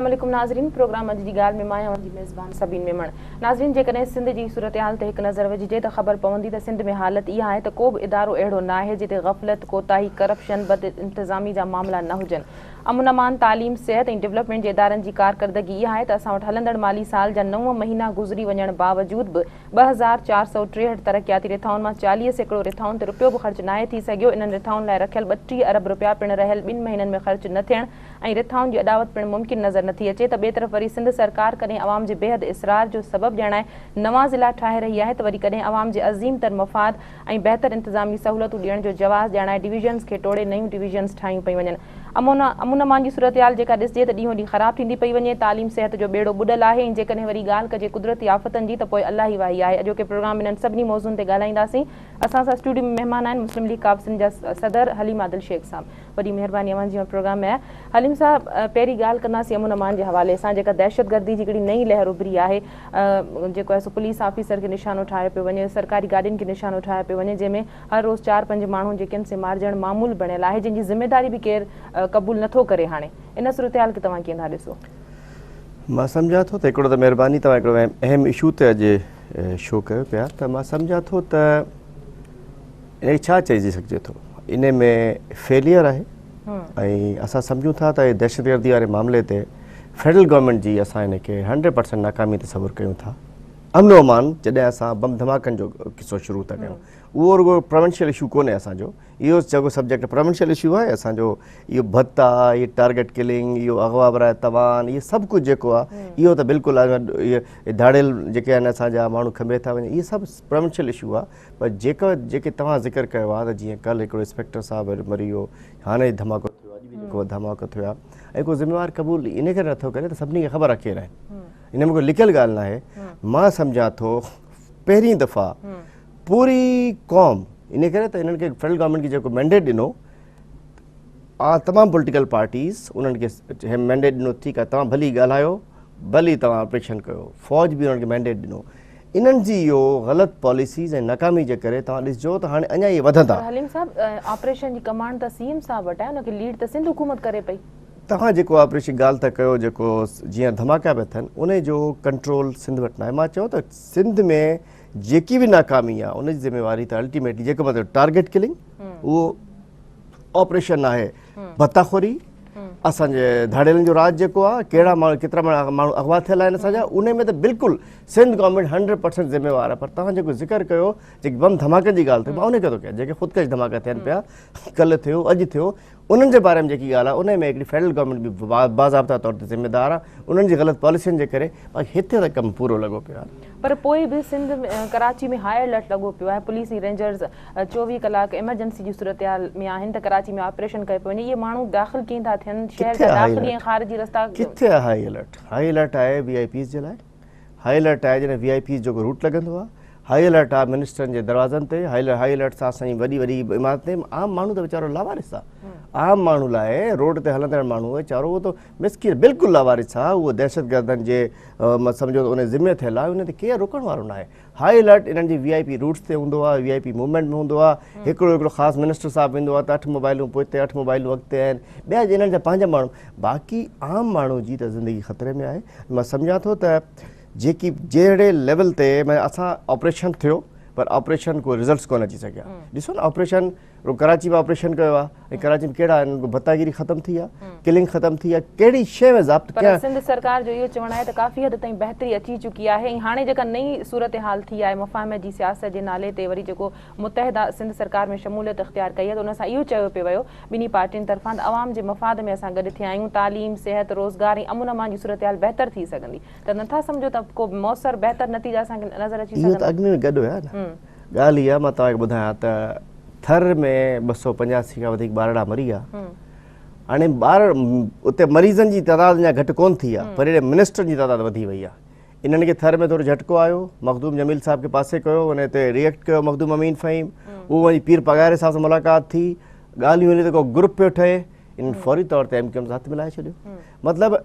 السلام عليڪم ناظرين پروگرام اڄ جي ڳالهه ۾ مان آهيان اوهان جي ميزبان سبين ميمڻ. ناظرين جيڪڏهن سنڌ جي صورتحال تي هڪ نظر وجهجي ته خبر پوندي ته سنڌ ۾ حالت اها آهي ته ڪو به ادارو اهڙو ناهي جتي غفلت، ڪوتاهي، ڪرپشن، بد انتظامي جا معاملا نه هجن. امن امان، تعليم، صحت ۽ ڊولپمينٽ جي ادارن جي ڪارڪردگي اها آهي ته اسان وٽ هلندڙ مالي سال جا نو مهينا گذري وڃڻ باوجود به 2463 ترقياتي رٿائن مان 40% رٿائن تي رپيو به خرچ ناهي ٿي سگهيو، انهن رٿائن لاء رکيل 32 ارب رپيا پڻ رهيل ٻن مهينن ۾ خرچ نه ٿيڻ ۽ رٿائن جي اڏاوت پڻ ممڪن نظر نٿي اچي ته ٻئي طرف وري سنڌ سرڪار ڪڏهن عوام جي بيحد اصرار جو سبب ڄاڻائي نوان ضلعا ٺاهي رهي آهي ته وري ڪڏهن عوام جي عظيم تر مفاد ۽ بهتر انتظامي سهولتون ڏيڻ جو جواز ڄاڻائي ڊويزنز کي ٽوڙي نيون ڊويزنز ٺاهيون پيون وڃن. امن امان جي صورتحال جيڪا ڏسجي ته ڏينهون ڏينهن خراب ٿيندي پئي وڃي. تعليم صحت جو ٻيڙو ٻڏل آهي ۽ جيڪڏهن وري ڳالهه ڪجي قدرتي آفتن جي ته پوء الله ئي واهي آهي. اڄوڪي پروگرام ۾ انهن سڀني موضوعن تي ڳالهائينداسين. اسان سان اسٽوڊيو ۾ مهمان آهن مسلم ليگ ڪاف سنڌ جا صدر حليم عادل شيخ صاحب. وڏي مهرباني اوهان جي پروگرام ۾ آيا. حليم صاحب پهرين ڳالهه ڪنداسين امن امان جي حوالي سان جيڪا دهشتگردي جي هڪڙي نئين لهر اڀري آهي جيڪو آهي سو پوليس آفيسر کي نشانو ٺاهيو پيو وڃي سرڪاري گاڏين کي نشانو ٺاهيو پيو وڃي جنهن ۾ هر روز چار پنج ماڻهو جيڪي آهن سي مارجڻ معمول بڻيل آهي جنهن جي ذميواري به ڪير قبول نٿو ڪري هاڻي ان صورتحال کي توهان ڪيئن ٿا ڏسو؟ مان سمجهان ٿو ته هڪڙو ته مهرباني توهان هڪڙو اهم اشو تي اڄ شو ڪيو پيا ته مان سمجهان ٿو ته ان کي ڇا چئجي سگهجي ٿو ان ۾ فيليئر آهي ۽ اسان سمجهون ٿا ته دهشتگردي واري معاملي تي فيڊرل گورنمينٽ جي اسان ان کي 100% ناڪامي تصور ڪيون ٿا. امن و امان جڏهن اسان بم ڌماڪن جو قصو شروع ٿا ڪيون اهو رڳو پروونشل اشو ڪونهي اسان جو اهو جيڪو سبجيڪٽ پروونشل اشو آهي اسان جو اهو ڀتا اهي ٽارگيٽ ڪلنگ اهو اغوا براء توان اهي سڀ ڪجهه جيڪو آهي اهو ته بلڪل اهي ڌاڙيل جيڪي آهن اسان جا ماڻهو کنڀي ٿا وڃن اهي سڀ پروونشل اشو آهي پر جيڪا جيڪي توهان ذڪر ڪيو آهي ته جيئن ڪلهه هڪڙو انسپيڪٽر صاحب مري ويو هاڻي ڌماڪو ٿيو اڄ به جيڪو ڌماڪو ٿيو آهي ۽ ڪو ذميوار قبول ان ڪري نٿو ڪري ته سڀني کي خبر آهي ڪير آهن ان ۾ ڪو لڪيل ڳالهه ناهي. مان سمجهان ٿو پهرين دفعا پوري قوم ان ڪري ته انهن کي فيڊرل گورنمينٽ کي جيڪو مينڊيٽ ڏنو آ تمام پوليٽيڪل پارٽيز انهن کي مينڊيٽ ڏنو ٺيڪ آ توهان ڀلي ڳالهايو ڀلي توهان آپريشن ڪيو فوج به انهن کي مينڊيٽ ڏنو انهن جي اهو غلط پاليسيز ۽ ناڪامي جي ڪري توهان ڏسجو ته هاڻي اڃا اهي وڌندا. پر حليم صاحب آپريشن جي ڪمانڊ ته سي ايم صاحب وٽ آهي ان کي ليڊ ته سنڌ حڪومت ڪري پئي. توهان جيڪو آپريشن ڳالهه ٿا ڪيو جيڪو جيئن ڌماڪا پيا ٿين انهي جو ڪنٽرول سنڌ وٽ ناهي مان چيو ته سنڌ ۾ جيڪي به ناڪامي آهي ان جي ذميواري ته الٽيميٽلي جيڪو مطلب ٽارگيٽ ڪلنگ اهو آپريشن ناهي ڀتا خوري اسان جي ڌاڙيلن جو راڄ جيڪو آهي ڪهڙا ماڻهو ڪيترا ماڻهو اغوا ٿيل آهن اسان جا ان ۾ ته بلڪل سنڌ گورنمينٽ 100% ذميوار آهي پر توهان جيڪو ذڪر ڪيو جيڪي بم ڌماڪن جي ڳالهه ٿي مان ان کي ٿو ڪيان جيڪي خودڪش ڌماڪا ٿين پيا ڪلهه ٿيو اڄ ٿيو انهن جي باري ۾ جيڪي ڳالهه آهي ان ۾ هڪڙي فيڊرل گورنمينٽ به باضابطا طور تي ذميدار آهي انهن جي غلط پاليسين جي ڪري باقي هتي ته ڪم پورو لڳو پيو آهي. پر پوء به سنڌ ڪراچي ۾ هاء الرٽ لڳو پيو آهي پوليس ۽ رينجرز 24 ڪلاڪ ايمرجنسي جي صورتحال ۾ آهن ته ڪراچي ۾ آپريشن ڪيو پيو وڃي اهي ماڻهو داخل ڪيئن ٿا ٿين شهر جا داخلي ۽ خارجي رستا ڪٿي آهي هاء الرٽ؟ هاء الرٽ آهي وي آء پيز جي لاء هاء الرٽ آهي جڏهن وي آء پيز جو ڪو روٽ لڳندو آهي هاء الرٽ آهي منسٽرن جي دروازن تي هاء الرٽ سان اسان جي وڏي وڏي عمارت تي عام ماڻهو ته ويچارو لاوارث آهي عام ماڻهو لاء روڊ تي هلندڙ ماڻهو ويچارو اهو ته مسڪين بلڪل لاوارث آهي اهو دهشتگردن جي سمجهو ته ان ذمي ٿيل آهي ان تي ڪير روڪڻ وارو ناهي هاء الرٽ انهن جي وي آء پي روٽس تي هوندو آهي وي آء پي موومينٽ ۾ هوندو آهي هڪڙو هڪڙو خاص منسٽر صاحب ويندو آهي ته اٺ موبائلون پوئتي اٺ موبائلون اڳتي آهن ٻيا انهن جا پنهنجا ماڻهو باقي عام ماڻهو جي ته زندگي خطري ۾ آهي مان سمجهان ٿو ته جيڪي جهڙي ليول تي اسان آپريشن ٿيو پر آپريشن ڪو رزلٽس ڪونه اچي سگهيا ڏسو نه آپريشن رڳو ڪراچي ۾ آپريشن ڪيو آهي ۽ ڪراچي ۾ ڪهڙا آهن ڀتاگيري ختم ٿي آهي ڪلنگ ختم ٿي آهي ڪهڙي شيء ۾ ضابط پر سنڌ سرڪار جو اهو چوڻ آهي ته ڪافي حد تائين بهتري اچي چڪي آهي ۽ هاڻي جيڪا نئين صورتحال ٿي آهي مفاهمت جي سياست جي نالي تي وري جيڪو متحده سنڌ سرڪار ۾ شموليت اختيار ڪئي آهي ته ان سان اهو چيو پئي ويو ٻنهي پارٽين طرفان ته عوام جي مفاد ۾ اسان گڏ ٿيا آهيون تعليم صحت روزگار ۽ امن امان جي صورتحال بهتر ٿي سگهندي ته نٿا سمجهو ته ڪو موثر بهتر نتيجا اسان کي نظر اچي سگهندا. اهو ته اڳ ۾ به گڏ هيا نه. ڳالهه اها مان توهان کي ٻڌايان ته ٿر ۾ 285 کان وڌيڪ ٻارڙا مري ويا. هاڻي ٻار اتي مريضن جي تعداد اڃا گهٽ ڪونه ٿي آهي پر هيڏي منسٽرن جي تعداد وڌي وئي آهي. انهن کي ٿر ۾ ٿورو جهٽڪو آيو، مخدوم جميل صاحب کي پاسي ڪيو، ان تي ريئيڪٽ ڪيو مخدوم امين فهيم، اهو وڃي پير پاڳاري صاحب سان ملاقات ٿي، ڳالهيون هليون ته ڪو گروپ پيو ٺهي، انهن فوري طور تي ايم ڪيو ايم سان هٿ ملائي ڇڏيو. مطلب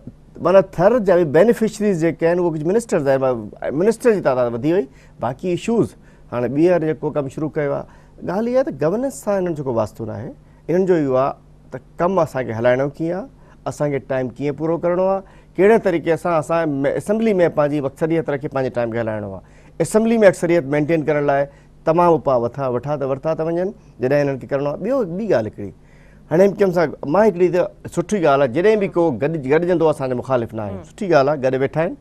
معنيٰ ٿر جا به بينيفشريز جيڪي آهن اهي ڪجهه منسٽرز آهن، منسٽر جي تعداد وڌي وئي، باقي اشوز هاڻي ٻيهر جيڪو ڪم شروع ڪيو آهي، ڳالهه اها ته گورننس سان انهن جو ڪو واسطو ناهي، انهن جو اهو آهي ته ڪم اسان کي هلائڻو ڪيئن آهي، اسان کي ٽائيم ڪيئن پورو ڪرڻو آهي، ڪهڙي طريقي سان اسان اسيمبلي ۾ پنهنجي اڪثريت رکي پنهنجي ٽائيم کي هلائڻو آهي. اسيمبلي ۾ اڪثريت مينٽين ڪرڻ لاء تمام اپاء وٺا وٺا ته ورتا ٿا وڃن جڏهن انهن کي ڪرڻو آهي. ٻيو ٻي ڳالهه هڪڙي هاڻي ايم ڪيو ايم سان مان هڪڙي ته سٺي ڳالهه آهي جڏهن به ڪو گڏ گڏجندو اسان جو مخالف نه آهي سٺي ڳالهه آهي گڏ ويٺا آهن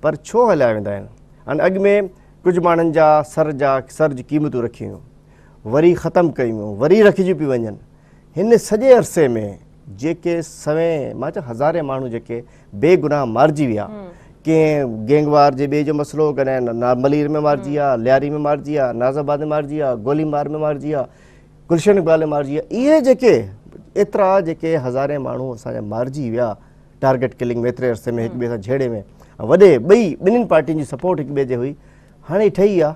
پر ڇو هليا ويندا آهن هاڻي اڳ ۾ ڪجهه ماڻهن جا سر جا سر جي قيمتون رکيون ويون وري ختم ڪيون ويون وري رکجي پيون وڃن هن سڄي عرصي ۾ جيڪي سوين مان چوان هزارين ماڻهو جيڪي بي گناهه مارجي ويا ڪنهن گينگ وار جي ٻئي جو مسئلو ڪڏهن ملير ۾ مارجي ويا لياري ۾ مارجي ويا ناز آباد ۾ مارجي ويا گولي مار ۾ مارجي ويا گلشن اقبال ۾ مارجي ويا اهي جيڪي ايترا جيڪي هزارين ماڻهو اسان جا مارجي ويا ٽارگيٽ ڪلنگ ۾ ايتري عرصي ۾ هڪ ٻئي سان جهيڙي ۾ وڏي ٻئي ٻنهين پارٽين جي سپورٽ هڪ ٻئي جي هئي هاڻي ٺهي آ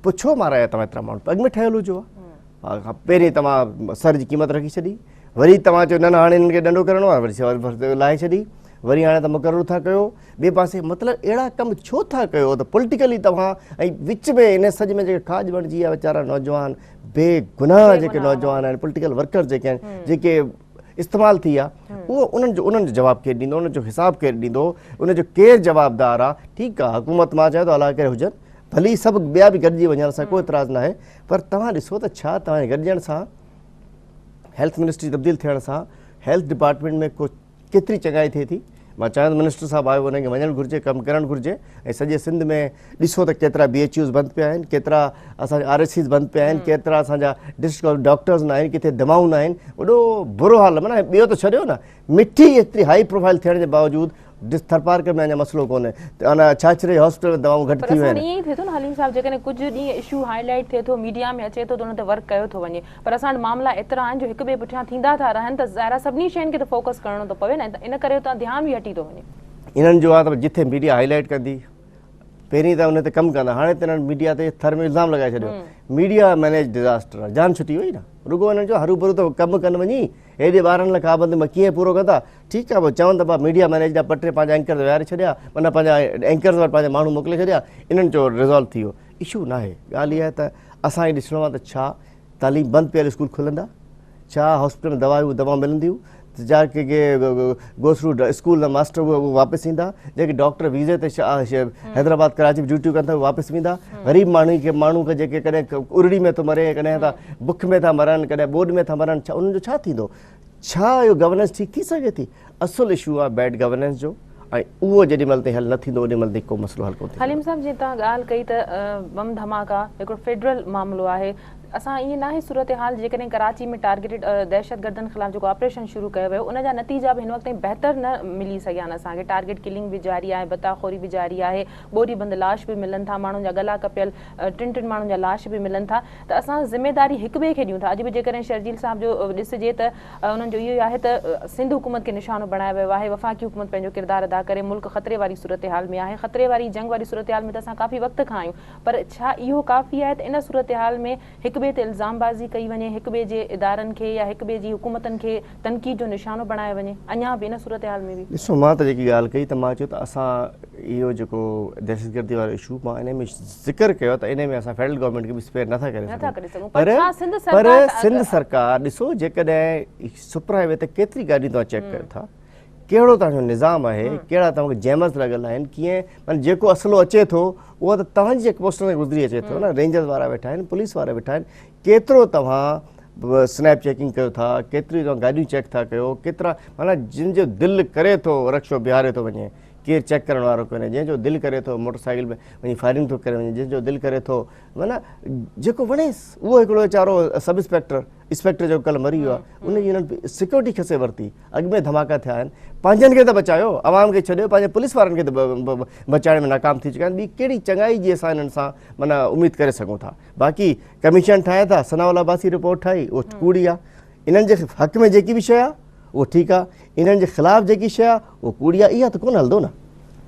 پوء ڇو مارايا توهان ايترا ماڻهو اڳ ۾ ٺهيل هجو ها پهرين توهان سر جي قيمت رکي ڇڏي وري توهان چيو نه نه هاڻي هنن کي ڏنڊو ڪرڻو آهي وري سر لاهي ڇڏي وري هاڻي ته مقرر ٿا ڪيو ٻئي پاسي مطلب اهڙا ڪم ڇو ٿا ڪيو ته پوليٽيڪلي توهان ۽ وچ ۾ ان سڄ ۾ جيڪي کاڄ بڻجي ويا ويچارا نوجوان بي گناهه جيڪي نوجوان آهن پوليٽيڪل ورڪر جيڪي آهن جيڪي استعمال ٿي ويا اهو انهن جو انهن جو جواب ڪير ڏيندو انهن جو حساب ڪير ڏيندو ان جو ڪير جوابدار آهي ٺيڪ آهي حڪومت مان چاهيان ٿو الله ڪري هجن ڀلي سڀ ٻيا به گڏجي وڃن اسان ڪو اعتراض ناهي پر توهان ڏسو ته ڇا توهان جي گڏجڻ سان هيلٿ منسٽري تبديل ٿيڻ سان هيلٿ ڊپارٽمينٽ ۾ ڪو ڪيتري چڱائي ٿئي ٿي مان چاهيان ٿو منسٽر صاحب آيو ان کي وڃڻ گهرجي ڪم ڪرڻ گهرجي ۽ سڄي سنڌ ۾ ڏسو ته ڪيترا بي ايچ يوز بند پيا آهن ڪيترا اسان جا آر ايس سيز بند پيا آهن ڪيترا اسان جا ڊسٽرڪٽ ڊاڪٽرز نه آهن ڪٿي دوائون نه آهن وڏو برو حال معنيٰ ٻيو ته ڇڏيو نه مٺي ايتري هائي پروفائل ٿيڻ جي باوجود ڊس ٿرپارڪر ۾ اڃا مسئلو ڪونهي ته اڃا ڇاڇري هاسپيٽل ۾ دوائون گهٽ پر ٿي اسان ويون وٽ آهن. ائين ئي ٿئي ٿو نه حليم صاحب جيڪڏهن ڪجهه ڏينهن اشو هائي لائيٽ ٿئي ٿو ميڊيا ۾ اچي ٿو ته ان تي ورڪ ڪيو ٿو وڃي پر اسان وٽ معاملا ايترا آهن جو هڪ ٻئي پٺيان ٿيندا ٿا رهن ته ظاهر آهي سڀني شين کي ته فوڪس ڪرڻو ٿو پوي نه ان ڪري اتان ڌيان به هٽي ٿو وڃي. انهن جو آهي ته جٿي ميڊيا هائي لائيٽ ڪندي پهرين ته ان تي ڪم ڪندا هاڻي ته انهن ميڊيا تي ٿر ۾ الزام لڳائي ڇڏيو ميڊيا مينيج ڊزاسٽر آهي جان ڇٽي وئي نه رڳو انهن جو هروڀرو ته ڪم ڪن وڃي هيڏي 12 لک پابندي مان ڪيئن پورو ڪندا ٺيڪ آهي پوء چون ته ميڊيا مينيج ڏانهن ٻه ٽي پنهنجا اينڪرز ويهاري ڇڏيا معنيٰ پنهنجا اينڪرز وٽ پنهنجا ماڻهو موڪلي ڇڏيا انهن جو ريزالو ٿي ويو اشو ناهي ڳالهه اها آهي ته اسان کي ڏسڻو آهي ته ڇا تعليم بند پيل اسڪول کلندا ڇا هاسپيٽل ۾ دوائون دوائون ملنديون جا ڪي ڪي گوسرو اسڪول جا ماسٽر اهي واپس ايندا جيڪي ڊاڪٽر ويزي تي حيدرآباد ڪراچي ۾ ڊيوٽيون ڪن ٿا اهي واپس ويندا غريب ماڻهو کي ماڻهو کي جيڪي ڪڏهن ارڙي ۾ ٿو مري ڪڏهن ٿا بک ۾ ٿا مرن ڪڏهن ٻوڏ ۾ ٿا مرن ڇا انهن جو ڇا ٿيندو ڇا اهو گورننس ٺيڪ ٿي سگهي ٿي؟ اصل اشو آهي بيڊ گورننس جو ۽ اهو جيڏي مهل تائين حل نه ٿيندو اوڏي مهل تائين ڪو مسئلو حل ڪونه ٿيندو. حليم صاحب جيئن توهان ڳالهه ڪئي ته بم ڌماڪا هڪڙو فيڊرل معاملو آهي اسان ائين ناهي صورتحال جيڪڏهن ڪراچي ۾ ٽارگيٽيڊ دهشتگردن خلاف جيڪو آپريشن شروع ڪيو ويو ان جا نتيجا به هن وقت تائين بهتر نه ملي سگهيا آهن اسان کي ٽارگيٽ ڪلنگ به جاري آهي ڀتا خوري به جاري آهي ٻوري بند لاش به ملن ٿا ماڻهن جا ڳلا ڪپيل ٽن ٽن ماڻهن جا لاش به ملن ٿا ته اسان ذميواري هڪ ٻئي کي ڏيون ٿا اڄ به جيڪڏهن شرجيل صاحب جو ڏسجي ته انهن جو اهو ئي آهي ته سنڌ حڪومت کي نشانو بڻايو ويو آهي وفاقي حڪومت پنهنجو ڪردار ادا ڪري ملڪ خطري واري صورتحال ۾ آهي خطري واري جنگ واري صورتحال ۾ ته اسان ڪافي وقت کان آهيون پر ڇا اهو ڪافي آهي ته ان صورتحال ۾ هڪ ٻئي تي الزام بازي ڪئي وڃي هڪ ٻئي جي ادارن کي يا هڪ ٻئي جي حڪومتن کي تنقيد جو نشانو بڻايو وڃي اڃا به ان صورتحال ۾ به. ڏسو مان ته جيڪي ڳالهه ڪئي ته مان چيو ته اسان اهو جيڪو دهشتگردي وارو اشو مان ان ۾ ذڪر ڪيو ته ان ۾ اسان فيڊرل گورنمينٽ کي به اسپيئر نٿا ڪري سگهون پر پر سنڌ سرڪار ڏسو جيڪڏهن سپر هاء وي تي ڪيتري گاڏيون توهان چيڪ ڪريو ٿا ڪهڙو توهان جو نظام آهي ڪهڙا توهان کي جيمرز لڳل آهن ڪيئن معنی جيڪو اسلحو اچي ٿو اهو ته توهان جي چيڪ پوسٽن تي گذري اچي ٿو نه رينجرز وارا ويٺا آهن پوليس وارا ويٺا آهن ڪيترو توهان سنيپ چيڪنگ ڪيو ٿا ڪيتري توهان گاڏيون چيڪ ٿا ڪيو ڪيترا معنی جن جو دل ڪري ٿو رڪشو بيهاري ٿو وڃي ڪير چيڪ ڪرڻ وارو ڪونهي جنهن جو دل ڪري ٿو موٽر سائيڪل ۾ وڃي فائرنگ ٿو ڪري وڃي جنهن جو دل ڪري ٿو معنيٰ جيڪو وڻيس اهو هڪڙو ويچارو سب انسپيڪٽر انسپيڪٽر جيڪو ڪل مري ويو آهي ان جي هنن سيڪيورٽي کسي ورتي اڳ ۾ ڌماڪا ٿيا آهن پنهنجن کي ته بچايو عوام کي ڇڏيو پنهنجي پوليس وارن کي ته بچائڻ ۾ ناڪام ٿي چڪا آهن ٻي ڪهڙي چڱائي جي اسان هنن سان معنيٰ اميد ڪري سگهون ٿا باقي ڪميشن ٺاهي ٿا ثناء الله عباسي رپورٽ ٺاهي اهو ڪوڙي آهي انهن جي حق ۾ جيڪي به شيء آهي اهو ٺيڪ آهي، انهن جي خلاف جيڪي شيء آهي اهو ڪوڙي آهي، اها ته ڪونه هلندو نه،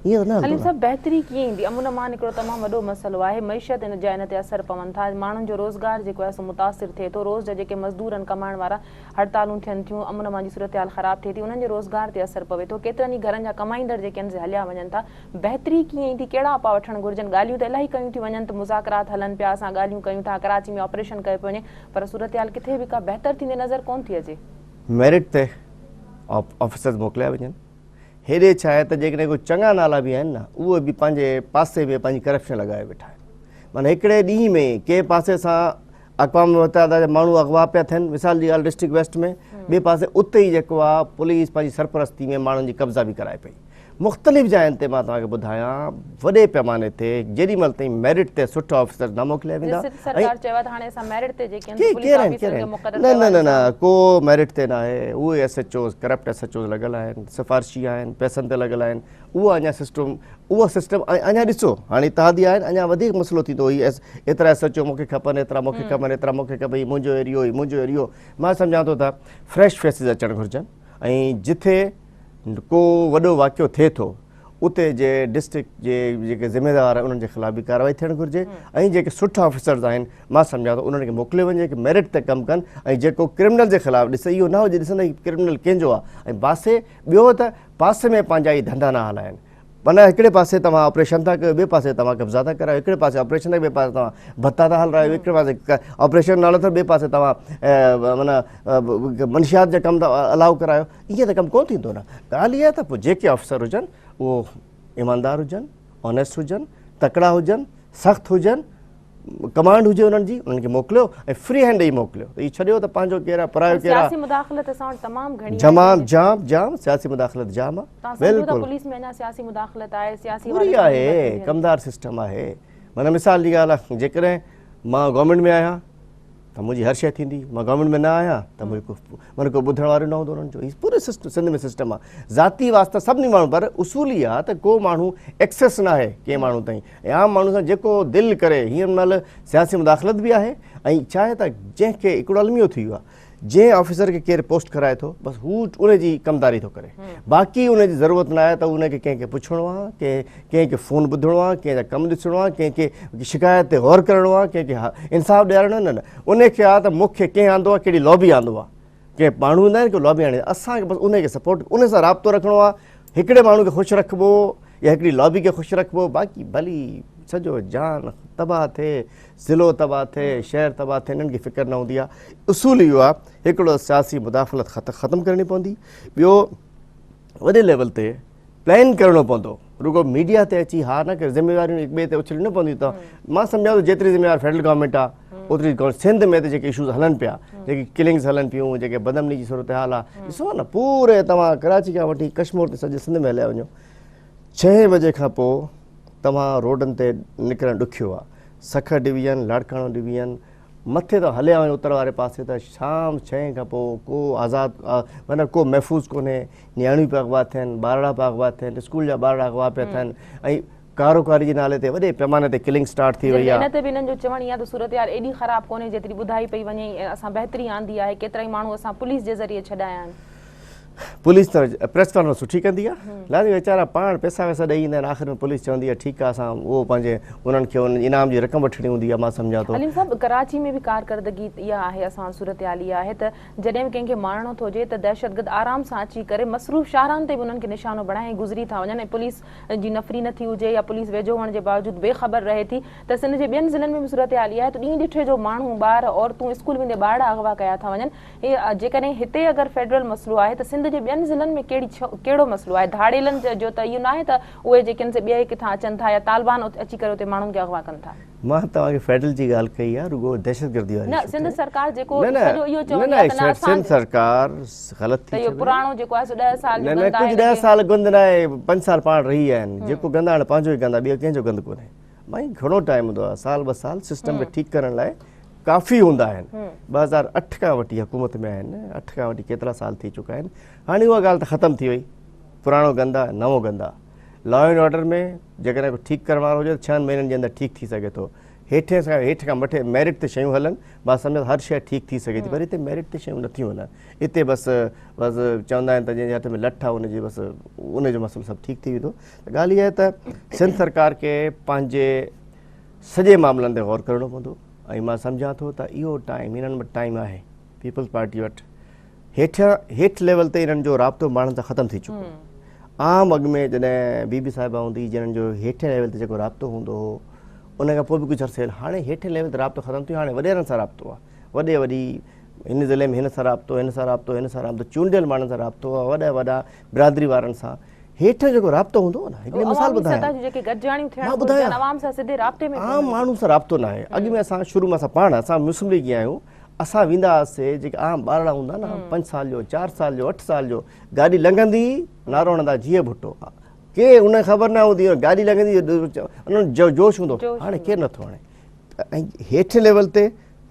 ائين ته نه هلندو حليم نه. صاحب بهتري ڪيئن ايندي؟ امن امان هڪڙو تمام وڏو مسئلو آهي، معيشت ان جا ان تي اثر پون ٿا، ماڻهن جو روزگار جيڪو آهي سو متاثر ٿئي ٿو، روز جا جيڪي مزدور آهن ڪمائڻ وارا هڙتالون ٿين ٿيون، امن امان جي صورتحال خراب ٿئي ٿي، انهن جي روزگار تي اثر پوي ٿو، ڪيترن ئي گهرن جا ڪمائيندڙ جيڪي آهن سي هليا وڃن ٿا، بهتري ڪيئن ايندي، ڪهڙا اپاء وٺڻ گهرجن، ڳالهيون ته الاهي ڪيون ٿيون وڃن ته مذاڪرات هلن پيا، اسان ڳالهيون ڪيون ٿا، ڪراچي ۾ آپريشن ڪيو پيو وڃي، پر صورتحال ڪٿي به ڪا بهتر ٿيندي نظر ڪونه ٿي اچي. ميرٽ تي آفيسرز موڪليا وڃن. هيڏي ڇا آهي ته جيڪڏهن ڪو چڱا نالا به آهن نه اهي به پنهنجي پاسي ۾ پنهنجي ڪرپشن لڳائي ويٺا آهن. معنيٰ هڪڙي ڏينهن ۾ ڪنهن پاسي سان اقوام متحده جا ماڻهو اغوا پيا ٿين مثال جي ڳالهه ڊسٽرڪٽ ويسٽ ۾ ٻئي پاسي اتي ئي جيڪو آهي پوليس پنهنجي سرپرستي ۾ ماڻهن جي قبضا به ڪرائي پئي. مختلف جاين تي مان توهان کي ٻڌايان وڏي پيماني تي جيڏي مهل تائين ميرٽ تي سٺا آفيسر نه موڪليا ويندا سنڌ سرڪار چيو آهي ته هاڻي اسان ميرٽ تي جيڪي آهن پوليس آفيسرن کي مقرر ڪيو آهي نه نه نه ڪو ميرٽ تي نه آهي اهي S H Os corrupt S H Os لڳل آهن سفارشي آهن پئسن تي لڳل آهن اهو اڃا سسٽم اهو سسٽم اڃا ڏسو هاڻي اتحادي آهن اڃا وڌيڪ مسئلو ٿيندو هي ايترا ايس ايچ او مونکي کپن ايترا مونکي کپن ايترا مونکي کپن هي منهنجو ايريو هي منهنجو ايريو مان سمجهان ٿو ته فريش فيسز اچڻ گهرجن ۽ جٿي ڪو وڏو واقعو ٿئي ٿو اتي جي ڊسٽرڪٽ جي جيڪي ذميوار آهن انهن جي خلاف به ڪارروائي ٿيڻ گهرجي ۽ جيڪي سٺا آفيسرز آهن مان سمجهان ٿو انهن کي موڪليو وڃي جيڪي ميرٽ تي ڪم ڪن ۽ جيڪو ڪرمنل جي خلاف ڏسي اهو نه هجي ڏسندا هي ڪرمنل ڪنهن جو آهي ۽ پاسي ٻيو ته پاسي ۾ پنهنجا ئي ڌنڌا نه هلائن معنيٰ هڪڙي پاسي توهان آپريشن ٿا ڪيو ٻئي پاسي توهان قبضا ٿا ڪرايو هڪڙي پاسي آپريشن ٿا ٻئي پاسي توهان ڀتا ٿا هلرايو هڪڙي پاسي آپريشن نالو اٿو ٻئي پاسي توهان معنيٰ منشيات جا ڪم ٿا الاؤ ڪرايو ائين ته ڪم ڪونه ٿيندو نه ڳالهه اها ته پوء جيڪي آفيسر هجن اهو ايماندار هجن آنيسٽ هجن تڪڙا هجن سخت هجن ڪمانڊ هجي انهن جي انهن کي موڪليو ۽ فري هينڊ ڏئي موڪليو ته هي ڇڏيو ته پنهنجو ڪير آهي پرايو ڪير آهي. سياسي مداخلت اسان وٽ تمام گهڻي آهي. جمام جام جام سياسي مداخلت جام آهي. توهان سمجهو ٿا پوليس ۾ اڃا سياسي مداخلت آهي سياسي پوري آهي ڪمدار سسٽم آهي معنيٰ مثال جي ڳالهه آهي جيڪڏهن مان گورنمينٽ ۾ آهيان ته منهنجي هر شيء ٿيندي مان گورنمينٽ ۾ نه آهيان ته منهنجو معنيٰ ڪو ٻڌڻ وارو نه هوندو انهن جو هي پوري سسٽم سنڌ ۾ سسٽم آهي ذاتي واسطا سڀني ماڻهن پر اصول اها آهي ته ڪو ماڻهو ايڪسيس نه آهي ڪنهن ماڻهو تائين ۽ عام ماڻهو سان جيڪو دل ڪري هينئر مهل سياسي مداخلت به آهي ۽ ڇا آهي ته جنهن کي هڪڙو الميو ٿي ويو آهي جنهن آفيسر کي ڪير پوسٽ ڪرائي ٿو بس هو ان جي ڪمداري ٿو ڪري باقي ان جي ضرورت نه آهي ته ان کي ڪنهن کي پڇڻو آهي ڪنهن ڪنهن کي فون ٻڌڻو آهي ڪنهن جا ڪم ڏسڻو آهي ڪنهن کي شڪايت تي غور ڪرڻو آهي ڪنهن کي انصاف ڏيارڻو آهي نه نه ان کي آهي ته مون کي ڪنهن آندو آهي ڪهڙي لابي آندو آهي ڪنهن ماڻهو ايندا آهن ڪو لابي آڻي اسان کي بس ان کي سپورٽ ان سان رابطو رکڻو آهي هڪڙي ماڻهو کي خوش رکبو يا هڪڙي لابي کي خوش رکبو باقي ڀلي سڄو جان تباهه ٿئي ضلعو تباهه ٿئي شهر تباهه ٿئي انهن کي فڪر نه هوندي آهي اصول اهو آهي هڪڙو سياسي مداخلت ختم ڪرڻي پوندي ٻيو وڏي ليول تي پلان ڪرڻو پوندو رڳو ميڊيا تي اچي ها نه ڪري ذميواريون هڪ ٻئي تي اڇلڻيون نه پونديون ته مان سمجهان ٿو جيتري ذميوار فيڊرل گورنمينٽ آهي اوتري سنڌ ۾ ته جيڪي اشوز هلن پيا جيڪي ڪلنگز هلن پيون جيڪي بدامني جي صورتحال آهي ڏسو نه پوري توهان ڪراچي کان وٺي ڪشمور تي سڄي سنڌ ۾ هليا وڃو ڇهين بجي کان پوء توهان روڊن تي نڪرڻ ڏکيو آهي سکر ڊويزن لاڙڪاڻو ڊويزن مٿي ته هليا وڃو اتر واري پاسي ته شام ڇهين کان پوء ڪو آزاد معنيٰ ڪو محفوظ ڪونهي نياڻيون پيا اغوا ٿين ٻارڙا پيا اغوا ٿين اسڪول جا ٻارڙا اغوا پيا ٿين ۽ ڪاروڪاري جي نالي تي وڏي پيماني تي ڪلنگ اسٽارٽ ٿي وئي آهي. ان تي به انهن جو چوڻ اها ته صورتحال ايڏي خراب ڪونهي جيتري ٻڌائي پئي وڃي ۽ اسان بهتري آندي آهي ڪيترائي ماڻهو اسان پوليس جي ذريعي ڇڏايا آهن. پوليس ته پريس ڪانفرنس سٺي ڪندي آهي لازمي ويچارا پاڻ پئسا ويسا ڏئي ايندا آهن آخر ۾ پوليس چوندي آهي ٺيڪ آهي اسان اهو پنهنجي انهن کي ان انعام جي رقم وٺڻي هوندي آهي مان سمجهان ٿو. عليم صاحب ڪراچي ۾ به ڪارڪردگي اها آهي اسان وٽ صورتحال اها آهي ته جڏهن به ڪنهن کي مارڻو ٿو هجي ته دهشتگرد آرام سان اچي ڪري مصروف شاهراهن تي به انهن کي نشانو بڻائي ۽ گذري ٿا وڃن ۽ پوليس جي نفري نه ٿي هجي يا پوليس ويجهو هئڻ جي باوجود بي خبر رهي ٿي ته سنڌ جي ٻين ضلعن ۾ به صورتحال اها آهي ته ڏينهن ڏٺي جو ماڻهو ٻار عورتون اسڪول ويندي ٻارڙا اغوا ڪيا ٿا وڃن جيڪڏهن هتي اگر فيڊرل مسئلو آهي ته سنڌ جي ٻين ضلعن ۾ ڪهڙي ڪهڙو مسئلو آهي؟ ڌاڙيلن جو ته اهو ناهي ته اهي جيڪي آهن سي ٻئي ڪٿان اچن ٿا يا طالبان اچي ڪري اتي ماڻهن کي اغوا ڪن ٿا. مان توهان کي فيڊرل جي ڳالهه ڪئي آهي رڳو دهشتگردي واري نه سنڌ سرڪار جيڪو سڄو اهو چوندي آهي ته نه اسان سنڌ سرڪار غلط ٿي ته اهو پراڻو جيڪو آهي سو 10 سال جو گند آهي نه ڪجهه 10 سال گند ناهي 5 سال پاڻ رهي آهن جيڪو گند آهي پنهنجو ئي گند آهي ٻيو ڪنهن جو گند ڪونهي مائي گهڻو ٽائيم هوندو آهي سال ٻه سال سسٽم کي ٺيڪ ڪرڻ لاء ڪافي هوندا آهن 2008 کان وٺي حڪومت ۾ آهن 8 کان وٺي ڪيترا سال ٿي چڪا آهن هاڻي اها ڳالهه ته ختم ٿي وئي پراڻو گند آهي نئون گند آهي لا اينڊ آرڊر ۾ جيڪڏهن ڪو ٺيڪ ڪرڻ وارو هجي ته ڇهن مهينن جي اندر ٺيڪ ٿي سگهي ٿو هيٺين کان هيٺ کان مٿي ميرٽ تي شيون هلن مان سمجهان هر شيء ٺيڪ ٿي سگهي ٿي پر هتي ميرٽ تي شيون نٿيون هلن هتي بس بس چوندا آهن ته جنهن جي هٿ ۾ لٺ آهي ان جي بس ان جو مسئلو سڀ ٺيڪ ٿي ويندو ته ڳالهه اها آهي ته سنڌ سرڪار کي پنهنجي سڄي معاملن تي غور ڪرڻو پوندو ۽ مان سمجهان ٿو ته اهو ٽائيم انهن وٽ ٽائيم آهي پيپلز پارٽي وٽ هيٺ هيٺ ليول تي انهن جو رابطو ماڻهن سان ختم ٿي چڪو عام اڳ ۾ جڏهن بي بي صاحبه هوندي جنهن جو هيٺين ليول تي جيڪو رابطو هوندو هو ان کان پوء به ڪجهه عرصي هاڻي هيٺين ليول تي رابطو ختم ٿي ويو هاڻي وڏيرن سان رابطو آهي وڏي وڏي هن ضلعي ۾ هن سان رابطو هن سان رابطو هن سان رابطو چونڊيل ماڻهن سان رابطو آهي وڏا وڏا برادري وارن سان هيٺ جيڪو رابطو هوندو آهي نه هڪڙي مثال ٻڌايان سطح جون جيڪي گڏجاڻيون ٿيڻ گهرجن عوام سان سڌي رابطي ۾ عام ماڻهو سان رابطو نه آهي اڳ ۾ اسان شروع ۾ اسان پاڻ اسان مسلم ليگي آهيون اسان ويندا هئاسي جيڪي عام ٻارڙا هوندا نه 5 سال جو 4 سال جو 8 سال جو گاڏي لنگهندي نعرو هڻندا جيئي ڀٽو ڪي ان کي خبر نه هوندي گاڏي لنگهندي انهن جو جوش هوندو هاڻي ڪير نٿو هڻي ۽ هيٺ ليول تي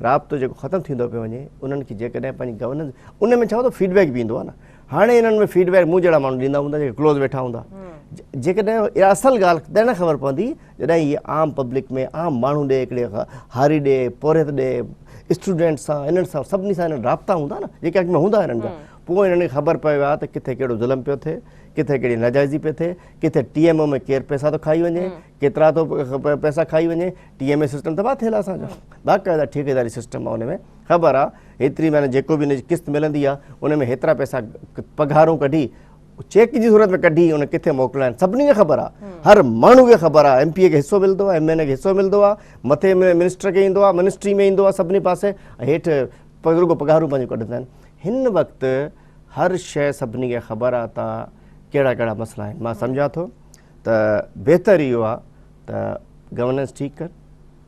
رابطو جيڪو ختم ٿيندو پيو وڃي انهن کي جيڪڏهن پنهنجي گورننس ان ۾ ڇا هوندو فيڊ بيڪ به ايندو آهي نه هاڻي انهن ۾ فيڊ بيڪ مون جهڙا ماڻهو ڏيندا هوندا جيڪي ڪلوز ويٺا هوندا جيڪڏهن اها اصل ڳالهه تڏهن خبر پوندي جڏهن هي عام پبلڪ ۾ عام ماڻهو ڏي هڪڙي هاري ڏي پورهيت ڏي اسٽوڊنٽ سان انهن سان سڀني سان انهن رابطا هوندا نه جيڪي اڳ ۾ هوندا انهن جا پوء انهن کي خبر پوي ها ته ڪٿي ڪهڙو ظلم پيو ٿئي ڪٿي ڪهڙي ناجائزي پئي ٿئي ڪٿي ٽي ايم او ۾ ڪير پئسا ٿو کائي وڃي ڪيترا ٿو پئسا کائي وڃي ٽي ايم اي سسٽم تباهه ٿيل آهي اسان جو باقاعده ٺيڪيداري سسٽم آهي ان ۾ خبر آهي هيتري معنی جيڪو به ان جي قسط ملندي آهي ان ۾ هيترا پئسا پگهارون ڪڍي چيڪ جي صورت ۾ ڪڍي ان ڪٿي موڪلڻا آهن سڀني کي خبر آهي هر ماڻهو کي خبر آهي ايم پي اي کي حصو ملندو آهي ايم اين اي کي حصو ملندو آهي مٿي منسٽر کي ايندو آهي منسٽري ۾ ايندو آهي سڀني پاسي هيٺ رڳو پگهارون پنهنجون ڪڍندا آهن هن وقت هر شيء سڀني کي خبر آهي ته ڪهڙا ڪهڙا مسئلا آهن مان سمجهان ٿو ته بهتر اهو آهي ته گورننس ٺيڪ ڪن،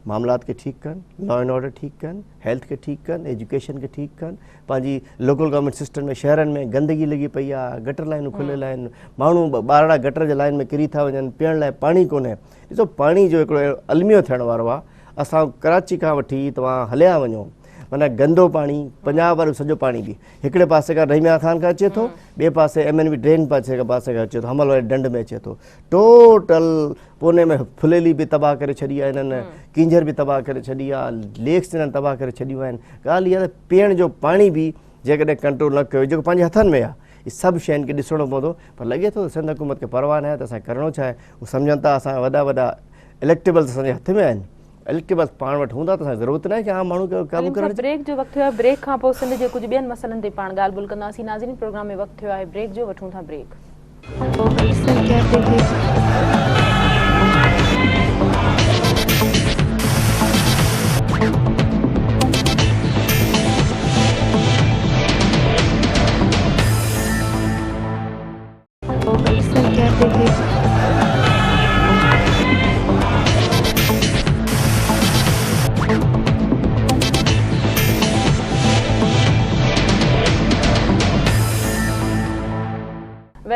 معاملات کي ٺيڪ ڪن، لا اينڊ آرڊر ٺيڪ ڪن، هيلٿ کي ٺيڪ ڪن، ايجوڪيشن کي ٺيڪ ڪن، پنهنجي لوڪل گورنمينٽ سسٽم ۾ شهرن ۾ گندگي لڳي پئي آهي، گٽر لائنون کليل آهن، ماڻهو ٻارڙا گٽر جي لائن ۾ ڪري ٿا وڃن، پيئڻ لاء پاڻي ڪونهي. ڏسو پاڻي جو هڪڙو الميو ٿيڻ وارو آهي، اسان ڪراچي کان وٺي توهان هليا وڃو معنيٰ گندو پاڻي پنجاب وارو سڄو پاڻي به هڪڙي پاسي کان رحيم يار خان کان اچي ٿو ٻئي پاسي ايم اين وي ڊرين پاسي کان پاسي کان اچي ٿو حمل واري ڍنڍ ۾ اچي ٿو ٽوٽل پوني ۾ ڦليلي به تباهه ڪري ڇڏي آهي هنن ڪينجهر به تباهه ڪري ڇڏي آهي ليڪس هنن تباهه ڪري ڇڏيون آهن ڳالهه اها ته پيئڻ جو پاڻي به جيڪڏهن ڪنٽرول نه ڪيو جيڪو پنهنجي هٿن ۾ آهي هي سڀ شين کي ڏسڻو پوندو پر لڳي ٿو ته سنڌ حڪومت کي پرواهه ناهي ته اسان ڪرڻو ڇا آهي هو سمجهن ٿا اسان وڏا وڏا اليڪٽيبلس اسان جي هٿ ۾ آهن اليڪٽيبلس پاڻ وٽ هوندا ته اسان کي ضرورت ناهي ڪي عام ماڻهو کي قابو ڪرڻ جي. بريڪ جو وقت ٿيو آهي بريڪ کان پوء سنڌ جي ڪجهه ٻين مسئلن تي پاڻ ڳالهه ٻولهه ڪنداسين ناظرين پروگرام ۾ وقت ٿيو آهي بريڪ جو وٺون ٿا بريڪ.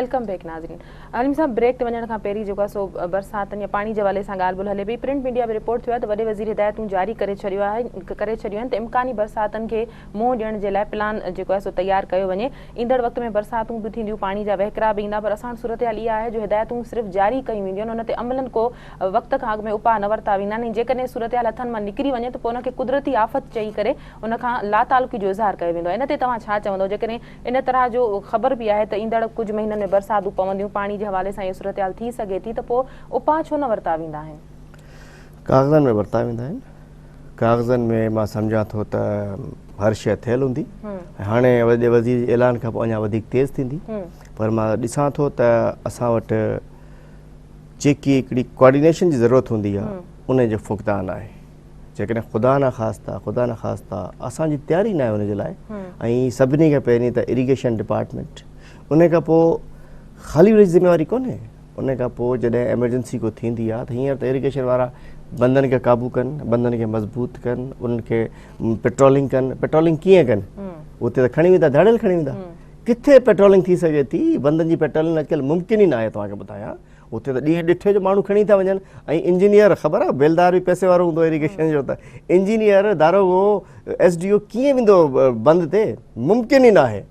Welcome back ناظرين عليم صاحب بريڪ تي وڃڻ کان پهرين جيڪو آهي سو برساتن يا پاڻي جي حوالي سان ڳالهه ٻولهه هلي پئي پرنٽ ميڊيا ۾ رپورٽ ٿيو آهي ته وڏي وزير هدايتون جاري ڪري ڇڏيو آهي ڪري ڇڏيون آهن ته امڪاني برساتن کي منهن ڏيڻ جي لاء پلان جيڪو آهي سو تيار ڪيو وڃي، ايندڙ وقت ۾ برساتون به ٿينديون، پاڻي جا وهڪرا به ايندا پر اسان وٽ صورتحال اها آهي جو هدايتون صرف جاري ڪيون وينديون آهن ان تي عملن ڪو وقت کان اڳ ۾ اپاء نه ورتا ويندا آهن ۽ جيڪڏهن صورتحال هٿن مان نڪري وڃي ته پوء ان کي قدرتي آفت چئي ڪري ان کان لاتعلقي جو اظهار ڪيو ويندو آهي ان تي توهان ڇا چوندؤ جيڪڏهن ان طرح جو خبر به آهي ته ايندڙ ڪجهه مهينن ۾ برساتون پونديون پاڻي جي حوالي سان اها صورتحال ٿي سگهي ٿي ته پوء اپاء ڇو نه ورتا ويندا آهن؟ ڪاغذن ۾ ورتا ويندا آهن. ڪاغذن ۾ مان سمجهان ٿو ته هر شيء ٿيل هوندي ۽ هاڻي وڏي وزير جي اعلان کان پوء اڃا وڌيڪ تيز ٿيندي پر مان ڏسان ٿو ته اسان وٽ جيڪي هڪڙي ڪوآرڊينيشن جي ضرورت هوندي آهي ان جو فقدان آهي جيڪڏهن خدا نخواسته خدا نخواسته اسان جي تياري ناهي ان جي لاء ۽ سڀني کان پهرين ته اريگيشن ڊپارٽمينٽ ان کان پوء خالي ان جي ذميواري ڪونهي ان کان پوء جڏهن ايمرجنسي ڪو ٿيندي آهي ته هينئر ته ايريگيشن وارا بندن کي قابو ڪن، بندن کي مضبوط ڪن، انهن کي پيٽرولنگ ڪن، پيٽرولنگ ڪيئن ڪن؟ اتي ته کڻي ويندا ڌاڙيل کڻي ويندا، ڪٿي پيٽرولنگ ٿي سگهي ٿي؟ بندن جي پيٽرولنگ اڄڪلهه ممڪن ئي ناهي توهان کي ٻڌايان، اتي ته ڏينهن ڏٺي جو ماڻهو کڻي ٿا وڃن ۽ انجنيئر خبر آهي بيلدار به پئسي وارو هوندو ايريگيشن جو ته انجنيئر داروغو ايس ڊي او ڪيئن ويندو بند تي ممڪن ئي ناهي.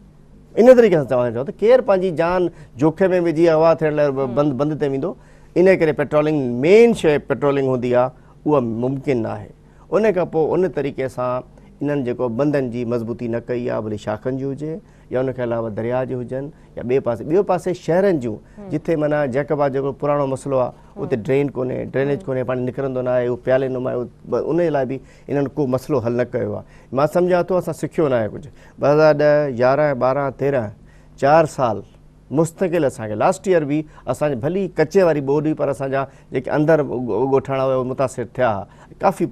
ان طريقي سان چوان ٿو ته ڪير پنهنجي جان جوکي ۾ وجهي اغوا ٿيڻ لاء بند بند تي ويندو ان ڪري پيٽرولنگ مين شيء پيٽرولنگ هوندي آهي اها ممڪن نه آهي ان کان پوء ان طريقي سان انهن جيڪو بندن جي مضبوطي نه ڪئي آهي ڀلي شاخن جي هجي يا ان کان علاوه درياء جي هجن يا ٻئي پاسي ٻيو پاسي شهرن جون جتي معنيٰ جيڪب آباد جيڪو پراڻو مسئلو آهي اتي ڊرين ڪونهي ڊرينيج ڪونهي پاڻي نڪرندو نه آهي اهو پيالي نما آهي ان لاء به انهن ڪو مسئلو حل نه ڪيو آهي مان سمجهان ٿو اسان سکيو نه آهي ڪجهه 2010، 11، 12، 13 چار سال مستقل اسان کي لاسٽ ايئر به اسان جي ڀلي ڪچي واري ٻوڏ هئي پر اسان جا جيڪي اندر ڳوٺاڻا هيا اهي متاثر ٿيا ها ڪافي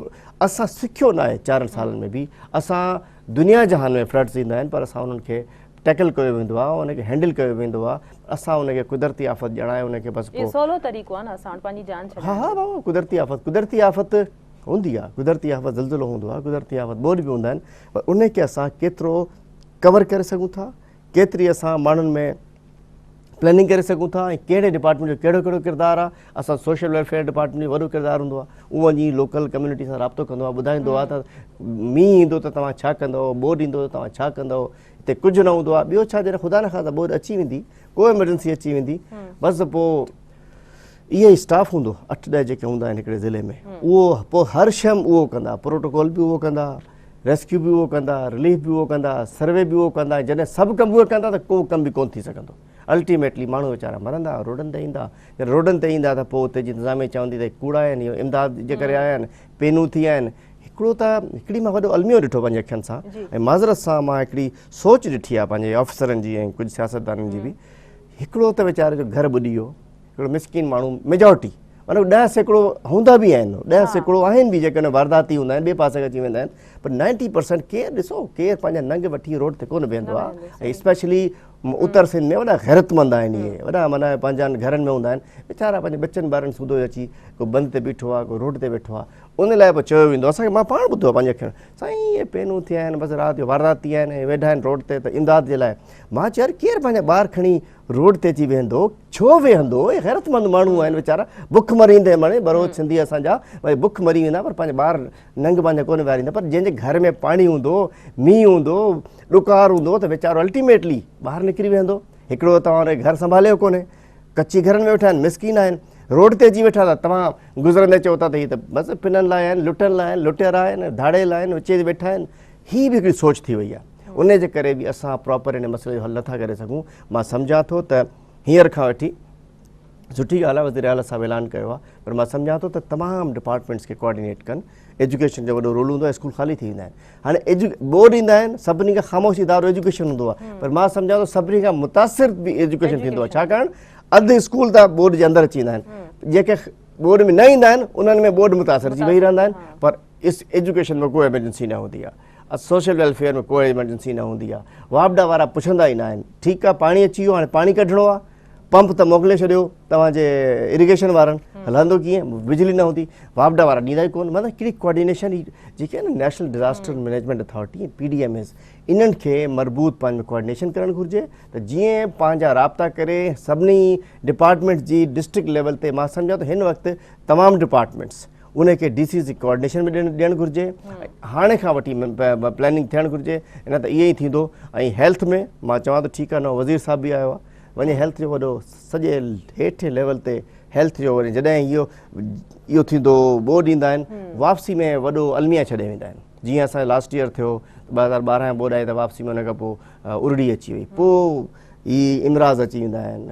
اسان سکيو نه آهي چارن سالن ۾ به اسان دنيا جهان ۾ فلڊس ايندا آهن پر اسان انهن کي ٽيڪل ڪيو ويندو آهي ان کي هينڊل ڪيو ويندو آهي اسان ان کي قدرتي آفت ڄاڻائي ان کي بس پوء سولو طريقو آهي نه اسان وٽ پنهنجي جان ڇڏائڻ ها ها بابا قدرتي آفت قدرتي آفت هوندي آهي قدرتي آفت زلزلو هوندو آهي قدرتي آفت ٻوڏ به هوندا آهن پر ان کي اسان ڪيترو ڪور ڪري سگهون ٿا ڪيتري اسان ماڻهن ۾ پلاننگ ڪري سگهون ٿا ۽ ڪهڙي ڊپارٽمينٽ جو ڪهڙو ڪهڙو ڪردار آهي اسان سوشل ويلفيئر ڊپارٽمينٽ جو وڏو ڪردار هوندو آهي اهو وڃي لوڪل ڪميونٽي سان رابطو ڪندو آهي ٻڌائيندو آهي ته مينهن ايندو ته توهان ڇا ڪندو ٻوڏ ايندو ته توهان ڇا ڪندو هتي ڪجهه نه هوندو آهي ٻيو ڇا جڏهن خدا نخواسته ٻوڏ اچي ويندي ڪو ايمرجنسي اچي ويندي بس پوء اهي اسٽاف هوندو اٺ ڏهه جيڪي هوندا آهن هڪڙي ضلعي ۾ اهو پوء هر شيء اهو ڪندا پروٽوڪول به اهو ڪندا ريسڪيو به اهو ڪندا، رليف به اهو ڪندا، سروي به اهو ڪندا ۽ جڏهن سڀ ڪم اهي ڪندا ته ڪو ڪم به ڪونه ٿي سگهندو. الٽيميٽلي ماڻهو ويچارا مرندا، روڊن تي ايندا. جڏهن روڊن تي ايندا ته پوء اتي جي انتظاميه چوندي ته هي ڪوڙا آهن، اهي امداد جي ڪري آيا آهن، پينون ٿي آيا آهن. هڪڙو ته هڪڙي مان وڏو الميو ڏٺو پنهنجي اکين سان ۽ معذرت سان مان هڪڙي سوچ ڏٺي آهي پنهنجي آفيسرن جي ۽ ڪجهه سياستدانن جي به. هڪڙو ته ويچاري جو گهر ٻڏي ويو، هڪڙو مسڪين ماڻهو ميجارٽي مطلب 10% هوندا به آهن 10% آهن به جيڪڏهن وارداتي هوندا آهن ٻئي پاسي کان اچي ويندا آهن پر 90% ڪير ڏسو ڪير پنهنجا ننگ وٺي روڊ تي ڪونه بيهندو آهي ۽ اسپيشلي اتر سنڌ ۾ وڏا غيرتمند آهن اهي وڏا معنيٰ پنهنجن گهرن ۾ هوندا آهن ويچارا پنهنجي ٻچن ٻارن سوڌو اچي ڪو بند تي بيٺو آهي ڪو روڊ تي ويٺو آهي ان لاء پوء چيو ويندو اسان کي مان پاڻ ٻڌو آهي پنهنجي اکين سائين اهي پينون ٿيا آهن بس رات جو وارداتي آهن ۽ ويٺا آهن روڊ تي ته امداد جي لاء مان چيو يار ڪير پنهنجا ٻار کڻي روڊ تي اچي ويهندو ڇو ويهندو اهي غيرتمند ماڻهو آهن ويچارا بک مري ايندي مڙي بروچ سنڌي اسان جا ڀئي بک مري ويندا پر پنهنجا ٻار ننگ پنهنجا ڪونه ويهاريندا پر جنهن جي گهر ۾ پاڻي هوندو مينهن هوندو ڏڪار هوندو ته ويچارو الٽيميٽلي ٻاهر نڪري ويهندو هڪڙو توهان ان گهر سنڀاليو ڪونهي ڪچي گهرن ۾ ويٺا آهن مسڪين آهن روڊ تي اچي ويٺا ته توهان گذرندي چئو ٿا ته هي ته بس پنن لاء آهن لٽن لاء آهن لٽيرا آهن ڌاڙيل آهن وچي تي ويٺا آهن هي به هڪڙي سوچ ٿي وئي آهي ان جي ڪري به اسان پراپر ان مسئلي جو حل نٿا ڪري سگهون مان سمجهان ٿو ته هينئر کان وٺي سٺي ڳالهه آهي وزير اعليٰ صاحب اعلان ڪيو آهي پر مان سمجهان ٿو ته تمام ڊپارٽمينٽس کي ڪوآرڊينيٽ ڪن ايجوڪيشن جو وڏو رول هوندو آهي اسڪول خالي ٿي ويندا آهن هاڻي ايجو بورڊ ايندا آهن سڀني کان خاموش ادارو ايجوڪيشن هوندو آهي پر مان سمجهان ٿو سڀني کان متاثر به ايجوڪيشن ٿيندو آهي ڇاڪاڻ اڌ اسڪول ته بورڊ جي اندر اچي ويندا آهن جيڪي بورڊ ۾ نه ايندا آهن انهن ۾ بورڊ متاثر ٿي ويهي رهندا آهن پر اس ايجوڪيشن ۾ ڪو ايمرجنسي نه هوندي آهي سوشل ويلفيئر ۾ ڪو ايمرجنسي نه هوندي آهي واپڊا وارا پڇندا ئي نه آهن ٺيڪ آهي پاڻي اچي ويو هاڻي پاڻي ڪڍڻو آهي پمپ ته موڪلي ڇڏيو توهان جي اريگيشن وارن هلندو ڪيئن بجلي نه هوندي واپڊا وارا ڏيندا ئي ڪونه مطلب ڪهڙي ڪوآرڊينيشن جيڪي آهن national disaster management authority P D M As انهن کي مربوط پنهنجو ڪوآرڊينيشن ڪرڻ گهرجي ته جيئن پنهنجا رابطا ڪري سڀني ڊپارٽمينٽس جي ڊسٽرڪٽ ليول تي مان سمجهان ٿو هن وقت تمام ڊپارٽمينٽس ان کي ڊي سيز جي ڪوآرڊينيشن ۾ ڏيڻ گهرجي هاڻي کان وٺي پلاننگ ٿيڻ گهرجي نه ته ائين ئي ٿيندو ۽ هيلٿ ۾ مان چوان ٿو ٺيڪ آهي نئون وزير صاحب به آيو آهي وڃي هيلٿ جو وڏو سڄي هيٺ ليول تي هيلٿ جو وري جڏهن اهو اهو ٿيندو ٻوڏ ايندا آهن واپسي ۾ وڏو الميا ڇڏي ويندا آهن جيئن اسان لاسٽ ايئر ٿيو 2012 ٻوڏ آئي ته واپسي ۾ ان کان پوء ارڙي اچي وئي پوء هي امراض اچي ويندا آهن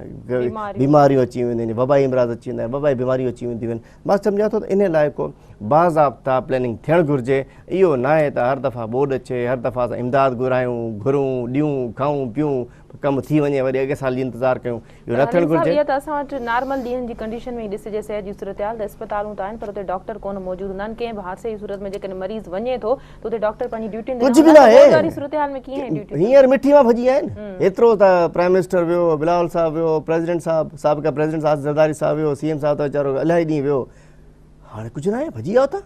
بيماريون اچي وينديون آهن وبائي امراض اچي ويندا آهن وبائي بيماريون اچي وينديون آهن مان سمجهان ٿو ته ان لاء ڪو باضابطا پلاننگ ٿيڻ گهرجي اهو ناهي ته هر دفعا ٻوڏ اچي هر دفعا اسان امداد گهرايون گهرون ڏيون کائون پيون ڪم ٿي وڃي وري اڳئين سال جي انتظار ڪيون اهو نه ٿيڻ گهرجي. اها ته اسان وٽ نارمل ڏينهن جي ڪنڊيشن ۾ ئي ڏسجي صحت جي صورتحال ته اسپتالون ته آهن پر اتي ڊاڪٽر ڪونه موجود هوندا آهن ڪنهن به حادثي جي صورت ۾ جيڪڏهن مريض وڃي ٿو ته اتي ڊاڪٽر پنهنجي ڊيوٽين تي نه ڪجهه به هوندا ناهي ته ٻوڏ واري صورتحال ۾ ڪيئن ڊيوٽيون ڪندا. هينئر مٺي مان ڀڄي آيا آهن ايترو ته پرائم منسٽر ويو بلاول صاحب ويو پريزيڊنٽ صاحب سابقه پريزيڊنٽ آصف زرداري صاحب ويو سي ايم صاحب ته ويچارو الاهي ڏينهن ويو هاڻي ڪجهه ناهي ڀڄي آيو ته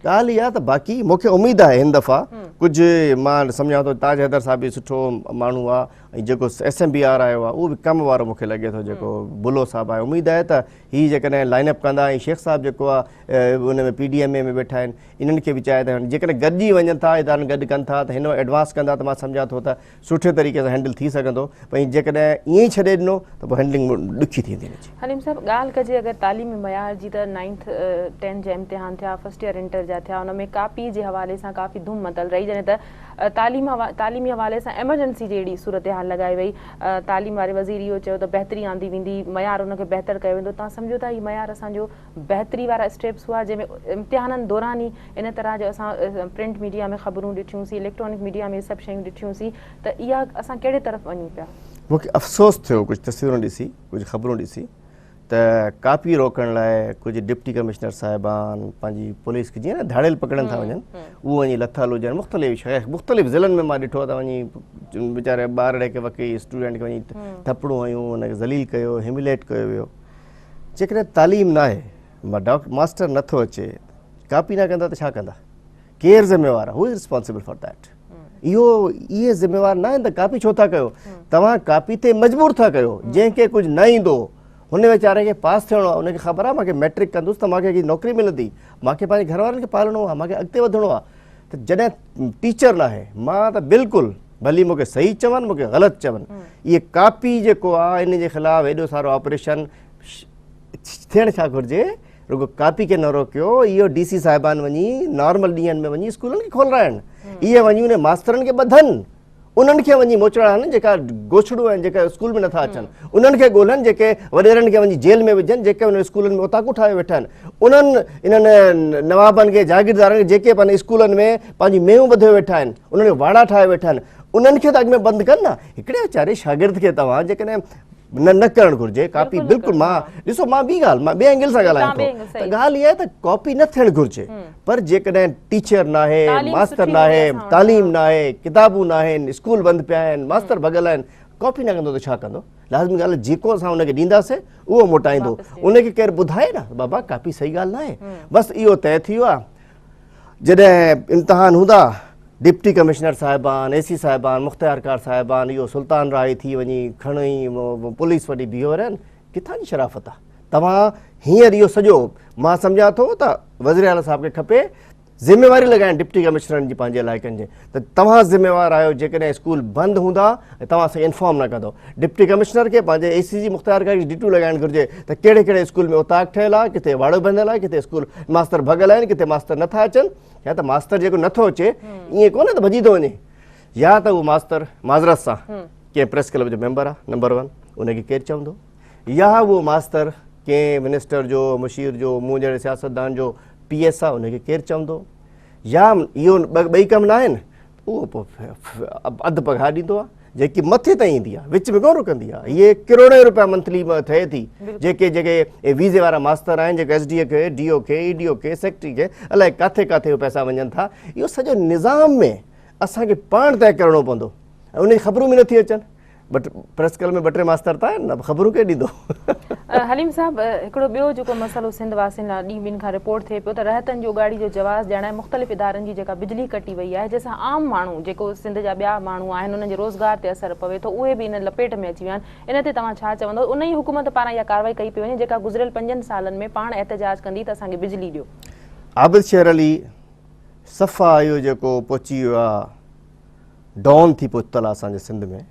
ڳالهه اها ته باقي مون کي اميد آهي هن دفعا ڪجهه مان سمجهان ٿو تاج حيدر صاحب به سٺو ماڻهو آهي ۽ جيڪو ايس ايم بي آر آيو آهي اهو به ڪم وارو مون کي لڳي ٿو جيڪو بلو صاحب آهي اميد آهي ته هي جيڪڏهن لائن اپ ڪندا ۽ شيخ صاحب جيڪو آهي ان ۾ پي ڊي ايم اي ۾ ويٺا آهن انهن کي به چاهي ته جيڪڏهن گڏجي وڃن ٿا ادارن گڏ ڪن ٿا ته هن ايڊوانس ڪندا ته مان سمجهان ٿو ته سٺي طريقي سان هينڊل ٿي سگهندو پر جيڪڏهن ائين ئي ڇڏي ڏنو ته پوء هينڊلنگ ڏکي ٿي ويندي ان جي. حليم صاحب ڳالهه ڪجي اگر تعليمي معيار جي ته نائنٿ ٽينٿ جا امتحان ٿيا فرسٽ ايئر انٽر جا ٿيا ان ۾ ڪاپي جي حوالي سان ڪافي ڌوم متل رهي جڏهن ته تعليم تعليمي حوالي سان ايمرجنسي جهڙي صورتحال لڳائي وئي تعليم واري وزير اهو چيو ته بهتري آندي ويندي معيار ان کي بهتر ڪيو ويندو توهان سمجهو ٿا هي معيار اسان جو بهتري وارا اسٽيپس هئا جنهن ۾ امتحانن دوران ئي ان طرح جو اسان پرنٽ ميڊيا ۾ خبرون ڏٺيون سين اليڪٽرانڪ ميڊيا ۾ سڀ شيون ڏٺيون سين ته اها اسان ڪهڙي طرف وڃون پيا؟ مون کي افسوس ٿيو ڪجهه تصويرون ڏسي، ڪجهه خبرون ڏسي ته ڪاپي روڪڻ لاء ڪجهه ڊپٽي ڪمشنر صاحبان پنهنجي پوليس کي جيئن نه ڌاڙيل پڪڙن ٿا وڃن اهو وڃي لٿل هجن مختلف شهر مختلف ضلعن ۾ مان ڏٺو ته وڃي ويچاري ٻارڙي کي وڪي اسٽوڊنٽ کي وڃي ٿپڙون هنيون ان کي ذليل ڪيو هيميليٽ ڪيو ويو. جيڪڏهن تعليم ناهي ماستر نٿو اچي ڪاپي نه ڪندا ته ڇا ڪندا؟ ڪير ذميوار آهي؟ Who is responsible for that? اهو اهي ذميوار نه آهن ته ڪاپي ڇو ٿا ڪيو؟ توهان ڪاپي تي مجبور ٿا ڪيو. جنهن کي ڪجهه نه ايندو هن ويچاري کي پاس ٿيڻو آهي، ان کي خبر آهي مان کي ميٽرڪ ڪندس ته مان کي نوڪري ملندي، مان کي پنهنجي گهر وارن کي پالڻو آهي، مان کي اڳتي وڌڻو آهي. ته جڏهن ٽيچر ناهي مان ته بلڪل ڀلي مون کي صحيح چون مون کي غلط چون اهي ڪاپي جيڪو آهي ان جي خلاف ايڏو سارو آپريشن ٿيڻ ڇا گهرجي؟ رڳو ڪاپي کي نه روڪيو، اهو ڊي سي صاحبان وڃي نارمل ڏينهن ۾ وڃي اسڪولن کي کولرائن، اهي وڃي انهن ماسترن کي ٻڌن، انهن کي وڃي موچڙا هڻن جيڪا گوڇڙو آهن جيڪا اسڪول ۾ نٿا اچن، انهن کي ڳولن جيڪي وڏيرن کي وڃي جيل ۾ وجهن جيڪي انهن اسڪولن ۾ اوطاقون ٺاهي ويٺا آهن، انهن انهن نوابن کي جاگيردارن کي جيڪي پنهنجي اسڪولن ۾ پنهنجي ميون ٻڌيو ويٺا آهن، انهن کي واڙا ٺاهي ويٺا آهن، انهن کي ته اڳ ۾ بند ڪن نه. هڪڙي ويچاري شاگرد کي توهان جيڪڏهن نه نه ڪرڻ گهرجي ڪاپي بلڪل مان ڏسو مان ٻي ڳالهه مان ٻي اينگل سان ڳالهايان ٿو ته ڳالهه اها آهي ته ڪاپي نه ٿيڻ گهرجي پر جيڪڏهن ٽيچر ناهي ماستر ناهي تعليم ناهي ڪتابون ناهن اسڪول بند پيا آهن ماستر ڀڳل آهن ڪاپي نه ڪندو ته ڇا ڪندو؟ لازمي ڳالهه جيڪو اسان ان کي ڏينداسين اهو موٽائيندو ان کي ڪير ٻڌائي نه بابا ڪاپي صحيح ڳالهه ناهي بس اهو طئي ٿي ويو آهي جڏهن امتحان هوندا ڊپٽي ڪمشنر صاحبان، اي سي صاحبان، مختيارڪار صاحبان اهو سلطان راهي ٿي وڃي کڻي پوليس وٺي بيهو رهن ڪٿان جي شرافت آ توهان هينئر اهو سڄو مان سمجهان ٿو ته وزير اعليٰ صاحب کي کپي ذميواري لڳائين ڊپٽي ڪمشنرن جي پنهنجي علائقن جي ته توهان ذميوار آهيو جيڪڏهن اسڪول بند هوندا ۽ توهان اسان کي انفارم نه ڪندو ڊپٽي ڪمشنر کي پنهنجي اي سي جي مختيارڪار کي ڊيوٽيون لڳائڻ گهرجي ته ڪهڙي ڪهڙي اسڪول ۾ اوطاق ٺهيل آهي ڪٿي واڙو ٻڌل آهي ڪٿي اسڪول ماستر ڀڳل آهن ڪٿي ماستر نٿا اچن يا ته ماستر جيڪو نٿو اچي ائين ڪونه ته ڀڄي ٿو وڃي يا ته اهو ماستر معذرت سان ڪنهن پريس ڪلب جو ميمبر آهي نمبر ون ان کي ڪير چوندو يا اهو ماستر ڪنهن منسٽر جو مشير جو مون جهڙي سياستدان جو پي ايس آهي ان کي ڪير چوندو يا اهو ٻئي ڪم نه آهن اهو پوء اڌ پگهار ڏيندو آهي جيڪي مٿي تائين ايندي آهي وچ ۾ ڪونه رڪندي آهي اهي ڪروڙين روپيا منٿلي ٿئي ٿي جيڪي جيڪي ويزي وارا ماستر آهن جيڪي ايس ڊي اي کي ڊي او کي اي ڊي او کي سيڪريٽري کي الائي ڪاٿي ڪاٿي اهي پئسا وڃن ٿا اهو سڄو نظام ۾ اسان کي پاڻ طئي ڪرڻو پوندو ۽ ان جي خبرون به نٿي اچن بٽ پريس ڪلب ۾ ٻه ٽي ماستر ته آهن نه خبرون ڪير ڏيندو. حليم صاحب هڪڙو ٻيو جيڪو مسئلو سنڌ واسين لاء ڏينهن ٻن کان رپورٽ ٿئي پيو ته رهتن جي اڳاڙي جو جواز ڄاڻائي مختلف ادارن جي جيڪا بجلي ڪٽي وئي آهي جنهن سان عام ماڻهو جيڪو سنڌ جا ٻيا ماڻهو آهن انهن جي روزگار تي اثر پوي ٿو اهي به ان لپيٽ ۾ اچي ويا آهن ان تي توهان ڇا چوندو ان ئي حڪومت پاران اها ڪارروائي ڪئي پئي وڃي جيڪا گذريل پنجن سالن ۾ پاڻ احتجاج ڪندي ته اسان کي بجلي ڏيو. عابد شير علي صفا اهو جيڪو پهچي ويو آهي ڊان ٿي پهتل آ اسان جي سنڌ ۾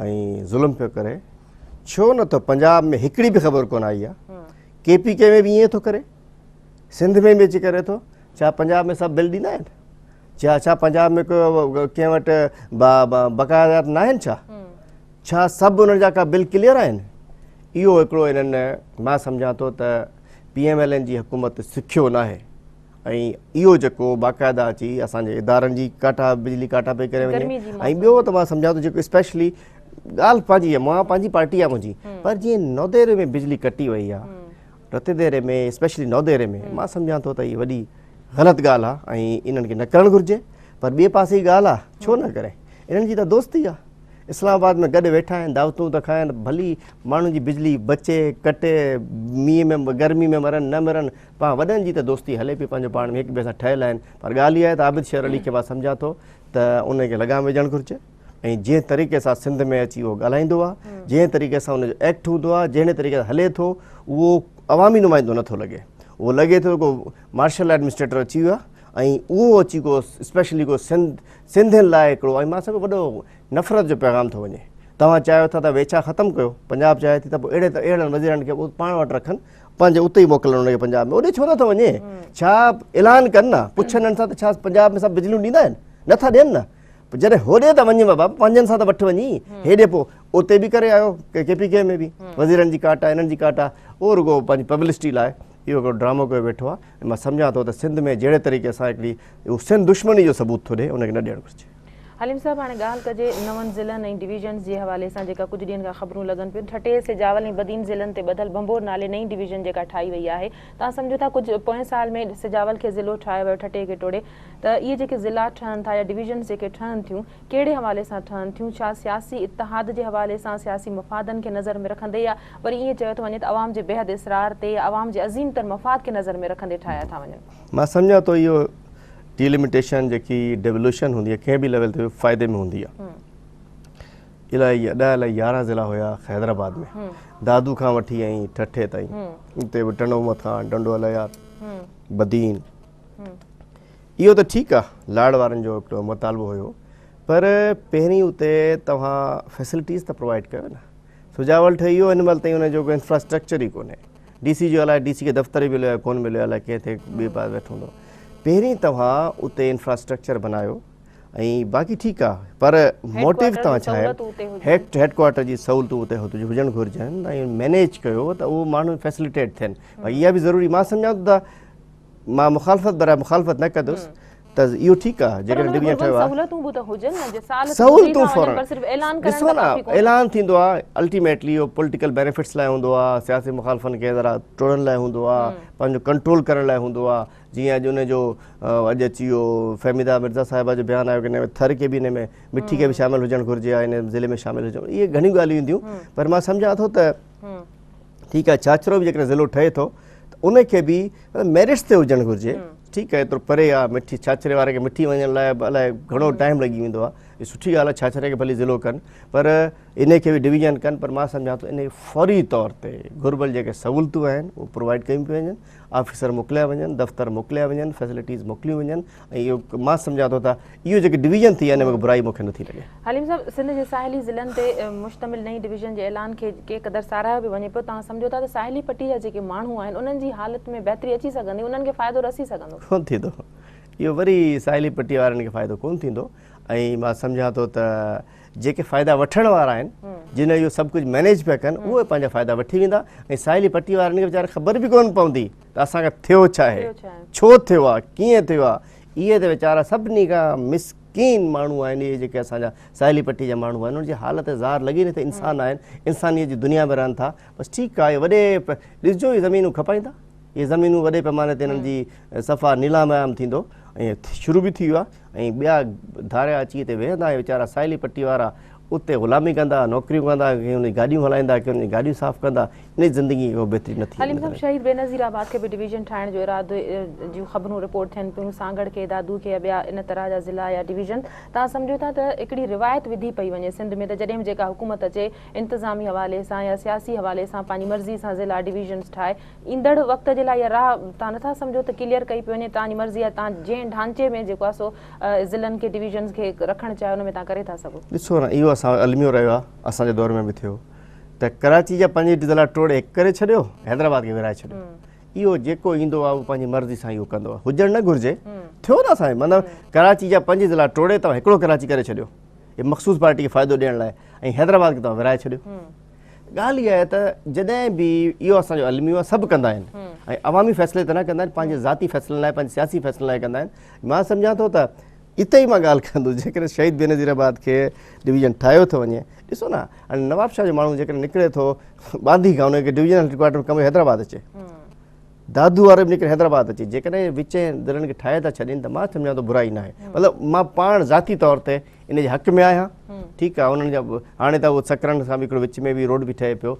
۽ ظلم پيو ڪري ڇو نه ٿو پنجاب ۾ هڪڙي به خبر ڪونه آئي آ ڪي پي ڪي ۾ به ائين ٿو ڪري سنڌ ۾ به اچي ڪري ٿو ڇا پنجاب ۾ سڀ بل ڏيندا آهن ڇا ڇا پنجاب ۾ ڪو ڪنهن وٽ بقايا نه آهن ڇا ڇا سڀ انهن جا ڪا بل ڪليئر آهن اهو هڪڙو انهن مان سمجهان ٿو ته پي ايم ايل اين جي حڪومت سکيو ناهي ۽ اهو جيڪو باقاعده اچي اسان جي ادارن جي ڪاٽا بجلي ڪاٽا پئي ڪري وڃي ۽ ٻيو ته مان سمجهان ٿو جيڪو اسپيشلي ڳالهه پنهنجي آهي مان پنهنجي پارٽي آهي منهنجي پر جيئن نوديري ۾ بجلي ڪٽي وئي آهي رتي ديري ۾ اسپيشلي نوديري ۾ مان سمجهان ٿو ته هي وڏي غلط ڳالهه آهي ۽ انهن کي نه ڪرڻ گهرجي پر ٻئي پاسي جي ڳالهه آهي ڇو نه ڪري انهن جي ته دوستي آهي اسلام آباد ۾ گڏ ويٺا آهن دعوتون ٿا کائن ڀلي ماڻهن جي بجلي بچي ڪٽي مينهن ۾ گرمي ۾ مرن نه مرن پاڻ وڏن جي ته دوستي هلي پئي پنهنجو پاڻ ۾ هڪ ٻئي سان ٺهيل آهن پر ڳالهه اها آهي ته عابد شير علي کي مان سمجهان ٿو ته ان کي لگام وجهڻ گهرجي ۽ جنهن طريقي سان سنڌ ۾ اچي اهو ڳالهائيندو آهي جنهن طريقي سان ان جو ايڪٽ هوندو آهي جنهن طريقي سان هلي ٿو اهو عوامي نمائندو نٿو لڳي اهو لڳي ٿو ڪو مارشل ايڊمنسٽريٽر اچي ويو آهي ۽ اهو اچي ڪو اسپيشلي ڪو سنڌ سنڌين لاء هڪڙو ۽ مان سمجهان وڏو نفرت جو پيغام ٿو وڃي. توهان چاهيو ٿا ته ويڇا ختم ڪيو، پنجاب چاهي ٿي ته پوء اهڙي اهڙن وزيرن کي پاڻ وٽ رکن، پنهنجي اتي ئي موڪلن انهن کي پنجاب ۾ اوڏي ڇو نٿو وڃي؟ ڇا اعلان ڪن نه، پڇن انهن سان ته ڇا پنجاب ۾ سڀ بجليون ڏيندا آهن؟ نٿا ڏين نه. جڏهن هوڏي ته وڃ بابا پنهنجن سان ته وٺ وڃي، هيڏي پوء اتي به ڪري آيو ڪي پي ڪي ۾ به وزيرن جي ڪاٽ آهي انهن جي ڪاٽ آهي، اهو رڳو پنهنجي پبلسٽي لاء اهو هڪڙو ڊرامو ڪيو ويٺو آهي ۽ مان سمجهان ٿو ته سنڌ ۾ جهڙي طريقي سان هڪڙي اهو سنڌ دشمني جو ثبوت ٿو ڏي ان کي نه ڏيڻ گهرجي. حليم صاحب هاڻي ڳالهه ڪجي نون ضلعن ۽ ڊويزنز جي حوالي سان جيڪا ڪجهه ڏينهن کان خبرون لڳن پيون ٺٽي، سجاول ۽ بدين ضلعن تي ٻڌل ڀنڀور نالي نئين ڊويزن جيڪا ٺاهي وئي آهي توهان سمجهو ٿا ڪجهه پوئين سال ۾ سجاول کي ضلعو ٺاهيو ويو ٺٽي کي ٽوڙي ته اهي جيڪي ضلعا ٺهن ٿا يا ڊويزنز جيڪي ٺهن ٿيون ڪهڙي حوالي سان ٺهن ٿيون ڇا سياسي اتحاد جي حوالي سان سياسي مفادن کي نظر ۾ رکندي يا وري ائين چيو ٿو وڃي ته عوام جي بيحد اصرار تي يا عوام جي عظيم تر مفاد کي نظر ۾ رکندي ٺاهيا ٿا وڃن. مان سمجهان ٿو اهو ڊيلميٽيشن جيڪي ڊيولوشن هوندي آهي ڪنهن به ليول تي فائدي ۾ هوندي آهي الائي 10 الائي 11 ضلع هيا حيدرآباد ۾ دادو کان وٺي ۽ ٺٽي تائين اتي به ٽنڊو محمد خان ٽنڊو الهيار بدين اهو ته ٺيڪ آهي لاڙ وارن جو هڪڙو مطالبو هيو پر پهرين اتي توهان فيسلٽيز ته پرووائڊ ڪيو نه سجاول ٺهي ويو هن مهل تائين ان جو ڪو انفراسٽرڪچر ئي ڪونهي ڊي سي جو الائي ڊي سي کي دفتر ئي مليو آهي ڪونه مليو الائي ڪنهن تي ٻئي پاسي ويٺو هوندو پهرين توهان اتي انفراسٽرڪچر بنايو ۽ باقي ٺيڪ آهي پر موٽيو توهان ڇا آهي هيڊ هيڊ ڪوارٽر جي سهولتون اتي هجڻ گهرجن ۽ مينيج ڪيو ته اهو ماڻهو فيسليٽيٽ ٿين باقي اها به ضروري مان سمجهان ٿو ته مان مخالفت براء مخالفت نه ڪندس ته اهو ٺيڪ آهي جيڪڏهن ڊويزن ٺهيو آهي سهولتون به ته هجن نه جي سال سهولتون فورن پر صرف اعلان ڪرڻ ڏسو نه اعلان ٿيندو آهي الٽيميٽلي اهو پوليٽيڪل بينيفٽس لاء هوندو آهي سياسي مخالفن کي ذرا ٽوڙڻ لاء هوندو آهي پنهنجو ڪنٽرول ڪرڻ لاء هوندو آهي جيئن اڄ ان جو اڄ اچي ويو فهميده مرزا صاحبه جو بيان آيو ڪي ان ۾ ٿر کي به ان ۾ مٺي کي به شامل هجڻ گهرجي ها ان ضلعي ۾ شامل هجڻ اهي گهڻيون ڳالهيون اينديون پر مان سمجهان ٿو ته ٺيڪ آهي ڇاڇرو به جيڪڏهن ضلعو ٺهي ٿو ته ان کي به ميرٽس تي هجڻ گهرجي ٺيڪ آهي ايترو پري آهي مٺي ڇاڇري واري کي مٺي وڃڻ لاء به الائي گهڻو ٽائيم لڳي ويندو آهي سٺي ڳالهه آهي ڇاڇري کي ڀلي ضلعو ڪن پر ان کي به ڊويزن ڪن پر مان سمجهان ٿو ان کي فوري طور تي گهربل جيڪي سهولتون آهن اهي پرووائڊ ڪيون پيون وڃن آفيسر موڪليا وڃن دفتر موڪليا وڃن فيسلٽيز موڪليون وڃن ۽ اهو مان سمجهان ٿو ته اهو جيڪي ڊويزن ٿي آهي ان ۾ برائي مون کي نٿي لڳي. حليم صاحب سنڌ جي ساحلي ضلعن تي مشتمل نئين ڊويزن جي اعلان کي ڪي قدر ساراهيو به وڃي پيو توهان سمجهو ٿا ته ساحلي پٽي جا جيڪي ماڻهو آهن انهن جي حالت ۾ بهتري اچي سگهندي انهن کي فائدو رسي سگهندو؟ ڪونه ٿيندو اهو وري ساحلي پٽي وارن کي فائدو ڪونه ٿيندو ۽ مان سمجهان ٿو ته جيڪي فائدا وٺڻ وارا آهن جن اهو سڀ ڪجهه مينيج پيا ڪن اهي پنهنجا فائدا وٺي ويندا ۽ ساحلي پٽي وارن کي ويچارن خبر به ڪونه پوندي ته اسان کان ٿيو ڇا آهي ڇو ٿيو آهي ڪيئن ٿيو آهي اهي ته ويچارا سڀني کان مسڪين ماڻهو آهن اهي جيڪي اسان جا ساحلي پٽي جا ماڻهو آهن انهن جي حالت زار لڳي نٿي انسان آهن انسانيت جي دنيا ۾ رهن ٿا بس ٺيڪ آهي وڏي ڏسجو اهي زمينون کپائيندا اهي زمينون وڏي پيماني تي انهن جي صفا نيلام عام ٿيندو ۽ شروع به ٿي ويو آهي ۽ ٻيا ڌاريا اچي هتي ويهندا ۽ ويچارا ساحلي پٽي وارا اتي غلامي ڪندا، نوڪريون ڪندا، ڪي ان جي گاڏيون هلائيندا، ڪي ان جي گاڏيون صاف ڪندا، انهي زندگي کي بهتري نه ٿي. حليم صاحب شهيد بينظير آباد کي به ڊويزن ٺاهڻ جو ارادي جون خبرون رپورٽ ٿين پيون، سانگهڙ کي، دادو کي يا ٻيا ان طرح جا ضلعا يا ڊويزن، توهان سمجهو ٿا ته هڪڙي روايت وڌي پئي وڃي سنڌ ۾ ته جڏهن به جيڪا حڪومت اچي انتظامي حوالي سان يا سياسي حوالي سان پنهنجي مرضي سان ضلعا ڊويزنز ٺاهي ايندڙ وقت جي لاء اها راهه توهان نٿا سمجهو ته ڪليئر ڪئي پئي وڃي توهان جي مرضي آهي توهان جنهن ڍانچي ۾ جيڪو آهي سو ضلعن کي ڊويزنز کي رکڻ چاهيو ان ۾ توهان ڪري ٿا سگهو. ڏسو نه اهو اسان جو الميو رهيو آهي اسان جي دور ۾ به ٿيو ته ڪراچي جا پنج ضلعا ٽوڙي هڪ ڪري ڇڏيو حيدرآباد کي ورهائي ڇڏيو اهو جيڪو ايندو آهي اهو پنهنجي مرضي سان اهو ڪندو آهي هجڻ نه گهرجي ٿيو نه اسان مطلب ڪراچي جا پنج ضلعا ٽوڙي توهان هڪڙو ڪراچي ڪري ڇڏيو هي مخصوص پارٽي کي فائدو ڏيڻ لاء ۽ حيدرآباد کي توهان ورهائي ڇڏيو ڳالهه اها آهي ته جڏهن به اهو اسان جو الميو آهي سڀ ڪندا آهن ۽ عوامي فيصلي ته نه ڪندا آهن پنهنجي ذاتي فيصلن لاء پنهنجي سياسي فيصلن لاء ڪندا آهن مان سمجهان ٿو ته اتي ئي مان ڳالهه ڪندس جيڪڏهن شهيد بينظير آباد کي ڊويزن ٺاهيو ٿو وڃي ڏسو نه هاڻي نواب شاهه جو ماڻهو جيڪڏهن نڪري ٿو ٻانڌي کان ان کي ڊويزنل هيڊ ڪوارٽر ڪم حيدرآباد اچي دادو وارو به نڪري حيدرآباد اچي جيڪڏهن وچين ضلعن کي ٺاهي ٿا ڇڏين ته مان سمجهان ٿو برائي ناهي مطلب مان پاڻ ذاتي طور تي ان جي حق ۾ آهيان ٺيڪ آهي انهن جا هاڻي ته اهو سڪرنڊ سان به هڪڙو وچ ۾ به روڊ به ٺهي پيو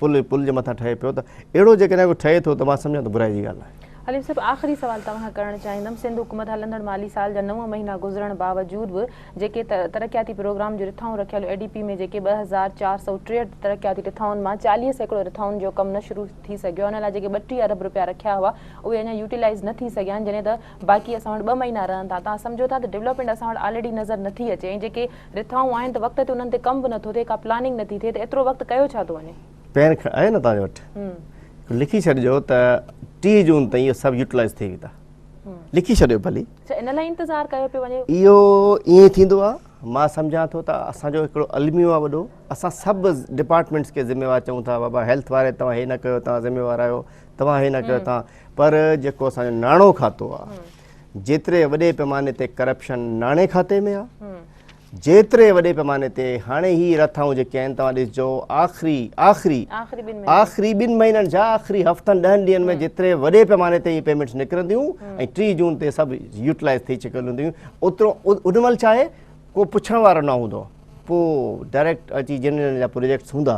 پل پل جي مٿان ٺهي پيو ته اهڙو جيڪڏهن ڪو ٺهي ٿو ته مان سمجهان ٿو برائي جي ڳالهه ناهي. حليم صاحب آخري سوال توهان کان ڪرڻ چاهيندم سنڌ حڪومت هلندڙ مالي سال جا نو مهينا گذرڻ باوجود به جيڪي ترقياتي پروگرام جون رٿائون رکيل اي ڊي پي ۾ جيڪي 2463 ترقياتي رٿائن مان 40% رٿائن جو ڪم نه شروع ٿي سگهيو ان لاء جيڪي 32 ارب رپيا رکيا هئا اهي اڃا يوٽيلائيز نه ٿي سگهيا آهن جڏهن ته باقي اسان وٽ ٻه مهينا رهن ٿا توهان سمجهو ٿا ته ڊولپمينٽ اسان وٽ آلريڊي نظر نٿي اچي ۽ جيڪي رٿائون آهن ته وقت تي انهن تي ڪم به نٿو ٿئي ڪا پلاننگ نٿي ٿئي ته ايترو وقت ڪيو ڇا ٿو وڃي. پين آهي نه توهان جي وٽ لکي ڇڏجو ته 30 جون تائين اهو سڀ يوٽيلائيز ٿي ويندا لکي ڇڏيو ڀلي. اڇا ان لاء انتظار ڪيو پيو وڃي. اهو ائين ٿيندو آهي مان سمجهان ٿو ته اسان جو هڪڙو الميو آهي وڏو اسان سڀ ڊپارٽمينٽس کي ذميوار چئون ٿا بابا هيلٿ واري توهان هي نه ڪيو توهان ذميوار آهيو توهان هي نه ڪيو توهان پر جيڪو اسان جو ناڻو کاتو آ جيتري وڏي پيماني تي ڪرپشن ناڻي کاتي ۾ آ جيتري وڏي پيماني تي هاڻي هي رٿائون جيڪي آهن توهان ڏسجو آخري آخري آخري ٻن مهينن جا آخري هفتن ڏهن ڏينهن ۾ جيتري وڏي پيماني تي هي پيمينٽس نڪرنديون ۽ 30 جون تي سڀ يوٽيلائز ٿي چڪل هونديون اوترو ان مهل ڇا آهي ڪو پڇڻ وارو نه هوندو پوء ڊائريڪٽ اچي جن جن جا پروجيڪٽس هوندا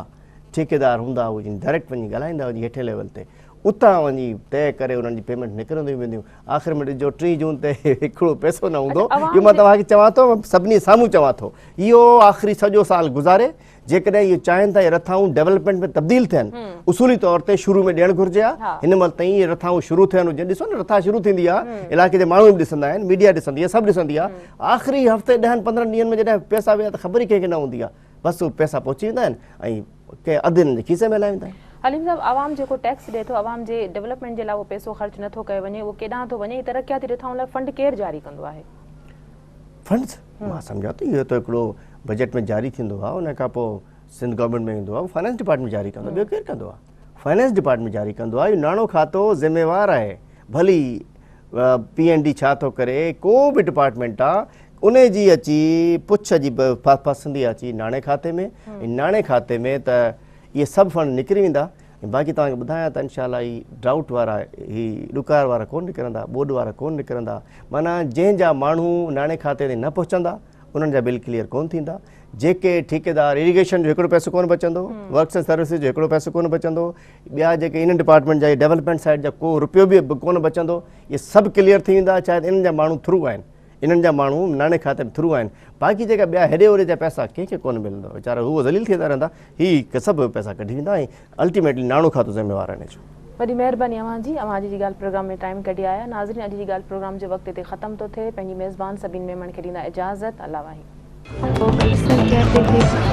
ٺيڪيدار هوندا اهي جن ڊائريڪٽ وڃي ڳالهائيندا وڃي هيٺين ليول تي اتان وڃي طئي ڪري انهن جي پيمينٽ نڪرنديون وينديون آخر ۾ ڏسجو 30 جون تي هڪڙو پئسو نه هوندو اهو مان توهان کي چوان ٿو سڀني سامهون چوان ٿو اهو آخري سڄو سال گذاري جيڪڏهن اهو چاهين ٿا اهي رٿائون ڊيولپمينٽ ۾ تبديل ٿين اصولي طور تي شروع ۾ ڏيڻ گهرجي ها هن مهل تائين اهي رٿائون شروع ٿيڻ هجن ڏسو نه رٿا شروع ٿيندي آهي علائقي جا ماڻهو به ڏسندا آهن ميڊيا ڏسندي آهي سڀ ڏسندي آهي آخري هفتي ڏهن پندرهن ڏينهن ۾ جڏهن پئسا ويا ته خبر ئي ڪنهن کي نه هوندي آهي بس اهي پئسا پهچي ويندا آهن ۽ ڪنهن اڌ هنن جي کيسي ۾ هلائي ويندا آهن. حليم صاحب عوام جيڪو ٽيڪس ڏئي ٿو عوام جي ڊولپمينٽ جي لاء اهو پئسو خرچ نه ٿو ڪيو وڃي اهو ڪيڏانهن ٿو وڃي هي ترقياتي رٿائن لاء فنڊ ڪير جاري ڪندو آهي؟ فنڊز مان سمجهان ٿو اهو ته هڪڙو بجيٽ ۾ جاري ٿيندو آهي ان کان پوء سنڌ گورنمينٽ ۾ ايندو آهي فائنانس ڊپارٽمينٽ جاري ڪندو آهي ٻيو ڪير ڪندو آهي فائنانس ڊپارٽمينٽ جاري ڪندو آهي اهو ناڻو کاتو ذميوار آهي ڀلي پي اين ڊي ڇا ٿو ڪري ڪو به ڊپارٽمينٽ آ ان جي اچي پڇ جي پسندي اچي ناڻي کاتي ۾ ۽ ناڻي کاتي ۾ ته اهي سڀ فنڊ نڪري ويندا ۽ باقي توهان کي ٻڌايان ته انشاء الله هي ڊرائوٽ وارا هي ڏڪار وارا ڪون نڪرندا ٻوڏ وارا ڪون نڪرندا معنيٰ جنهن جا ماڻهو ناڻي کاتي تائين نه پهچندا انهن جا بل ڪليئر ڪون ٿيندا جيڪي ٺيڪيدار اريگيشن جو هڪڙو پئسو ڪون بچندو ورڪس اينڊ سروسز جو هڪڙو پئسو ڪون بچندو ٻيا جيڪي انهن ڊپارٽمينٽ جا ڊيولپمينٽ سائيڊ جا ڪو روپيو به ڪون بچندو اهي سڀ ڪليئر ٿي ويندا شايد انهن جا ماڻهو ٿرو آهن انهن جا ماڻهو ناڻي کاتي ۾ ٿرو آهن باقي جيڪا ٻيا هيڏي هوڏي جا پئسا ڪنهن کي ڪون ملندو ويچارا هو ذليل ٿيندا رهندا هي سڀ پئسا ڪڍي ويندا ۽ الٽيميٽلي ناڻو کاتو ذميوار آهن جو. وڏي مهرباني اوهان جي اوهان اڄ جي ڳالهه پروگرام ۾ ٽائيم ڪڍي آيا ناظرين اڄ جي ڳالهه پروگرام جو وقت هتي ختم ٿو ٿئي پنهنجي ميزبان سبين ميمڻ کي ڏيندا اجازت الله واهي. वो अक्सर कहते थे।